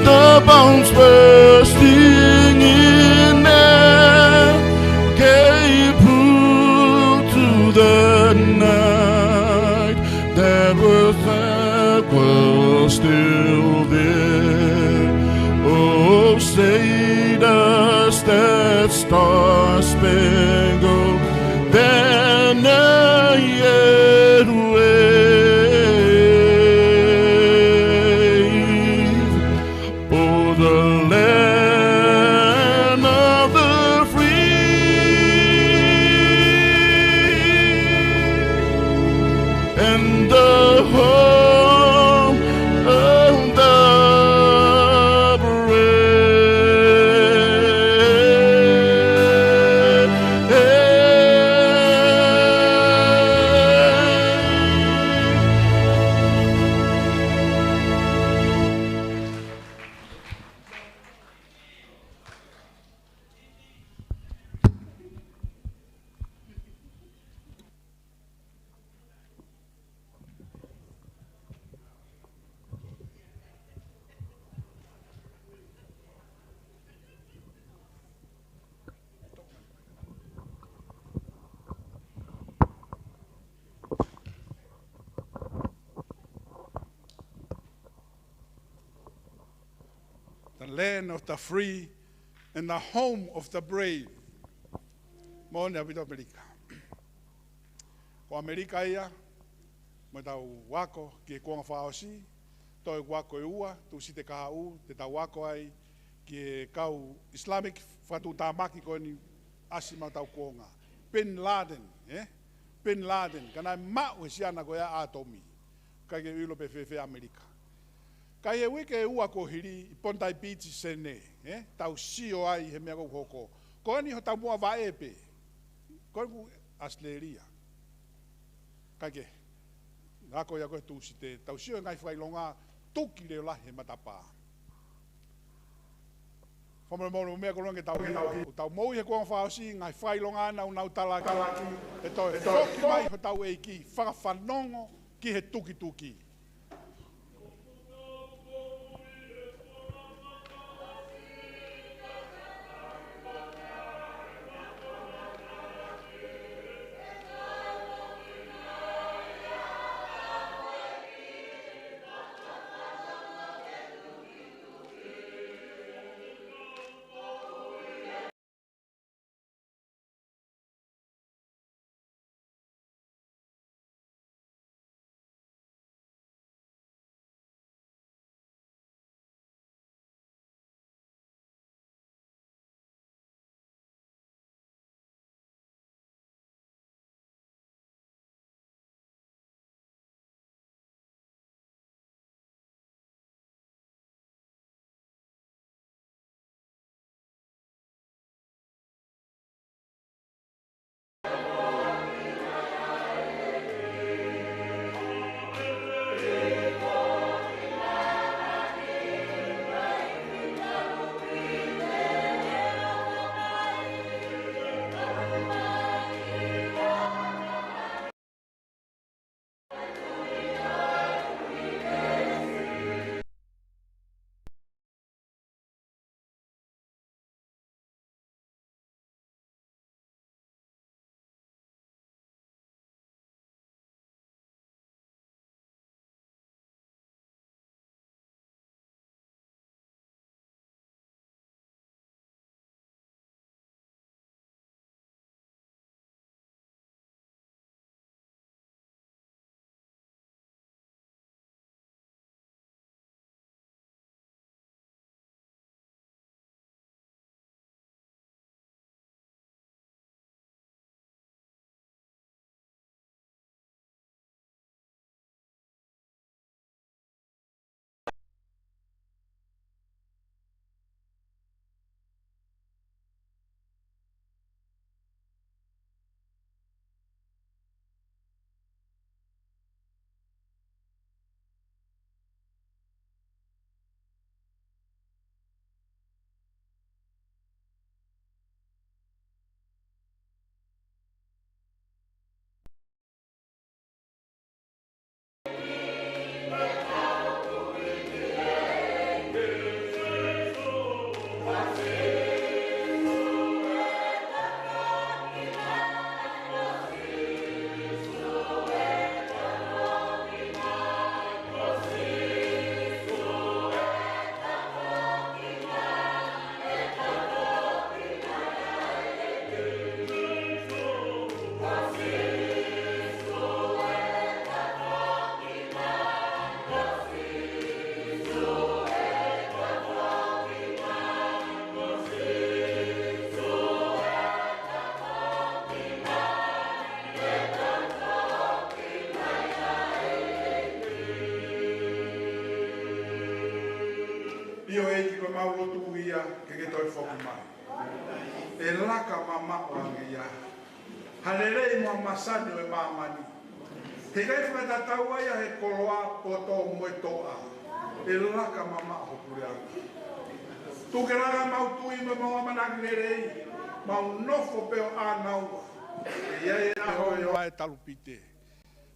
The bones bursting in air gave proof to the night that was, that was still there. Oh, say does that star-spangled banner Land of the free and the home of the brave. Moʻoni ʻaupito ʻAmelika. Ko ʻAmelika ia, mo ʻetau ako ki he kuonga fakaʻosi, toe ʻeku ako ʻe ua, Tūsite kahaʻu, te tau ako ai ki he kau Islamic fakatuʻutāmaki ko eni ʻasi maʻa ʻetau kuonga. Bin Laden, eh? Bin Laden, ka naʻe maʻu he siana ko ia ʻa ʻAtomi. ʻIkai ke u ʻilo pe fēfē ʻAmelika. Ka ʻi he uike ʻe ua kuo hili ʻi Bondi Beach Senē, eh? Tau sio ai he meʻa ʻoku hoko. Ko eni hotau muʻa vaʻe pē. Ko eni ʻAositelēlia. Kae kehe, ako ia ko e Tūsite, tau sio he ngaahi fakaʻilonga tuki leʻo lahi he matapā. Fakamolemole mo e meʻa ko e ʻuhinga ke tau, tau moʻui he kuonga fakaʻosi, ngaahi fakaʻilonga naunau talaki, ʻe toe foki mai hotau ʻEiki, fakafanongo ki he tukituki. ʻIo ʻEiki, ko ʻemau lotu ia ke ke toe foki mai. ʻE laka mamaʻo ange ia ha lelei mo ha masani ʻo e māmani. He ʻikai fakatatau ia he koloa, poto mo e toʻa. ʻE laka mamaʻo ho puleʻanga. Tuku ke langa ʻemau tui mo ʻemau ʻamanaki lelei, mau nofo pē ʻo ʻānaua. ʻE ʻi ai e ʻaho ʻo e talupite.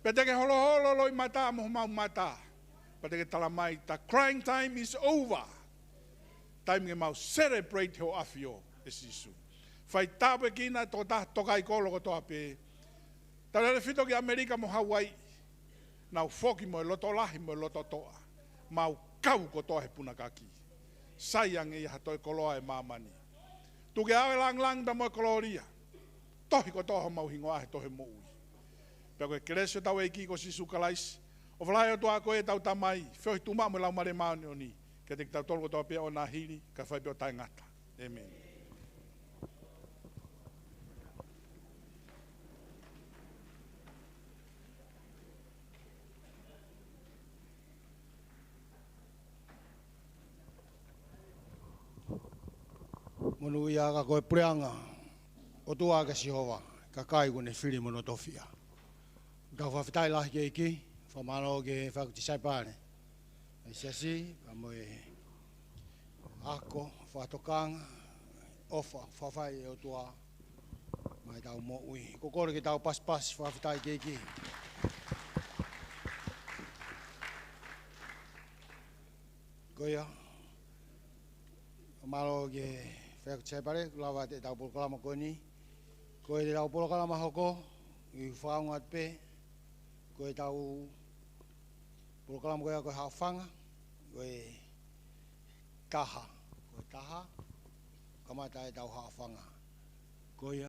Pea te ke holoholo loʻimata mo homau mata. Pea te ke tala mai, the crying time is over. Taimi ke mau celebrate hoʻo ʻafio, ʻe Sīsū. Fai tāpuekina e tokotaha tokaikolo kotoa pē. Tautefito ki ʻAmelika mo Hauaiʻi. Nau foki mo e loto lahi mo e loto toʻa. Mau kau kotoa he punakaki. Sai ange ia ha toe koloa ʻo e māmani. Tuku ke ʻave e langilangi pea mo e kolōlia. Tohi kotoa homau hingoa he tohi ʻo e moʻui. Pea ko e kelesi ʻa hotau ʻEiki ko Sīsū Kalaisi, ʻofa lahi ʻa e ʻOtua ko ē ʻetau Tamai, feohi tuʻu maʻu mo e Laumālie Māʻoniʻoni, kiate kitautolu kotoa pē ʻo ʻaho ni, kae fai pē ʻo taʻengata. ʻĒmeni. Monūʻia ā ka ko e puleʻanga ʻo e ʻOtua ko Sihova, kakai kuo ne fili mo ne tofiʻa. Tau fakafetaʻi lahi ki he ʻEiki, fakamālō ki he faifekau tisaipale ʻo e siasi, pea mo e ako, fakatokanga, ʻofa, fakafai ʻe he ʻOtua maʻa ʻetau moʻui. Ko e kole ke tau pasipasi, fakafetaʻi ki he ʻEiki. Ko ia, mālō ki he faifekau tisaipale, kuo lava ʻetau polokalama ko eni. Ko ʻetau polokalama hoko, ʻe fakaʻaonga atu pē, ko ʻetau polokalama ko ia ko e Haʻofanga, ko e taha, ko e taha, kamata ʻetau Haʻofanga. Ko ia,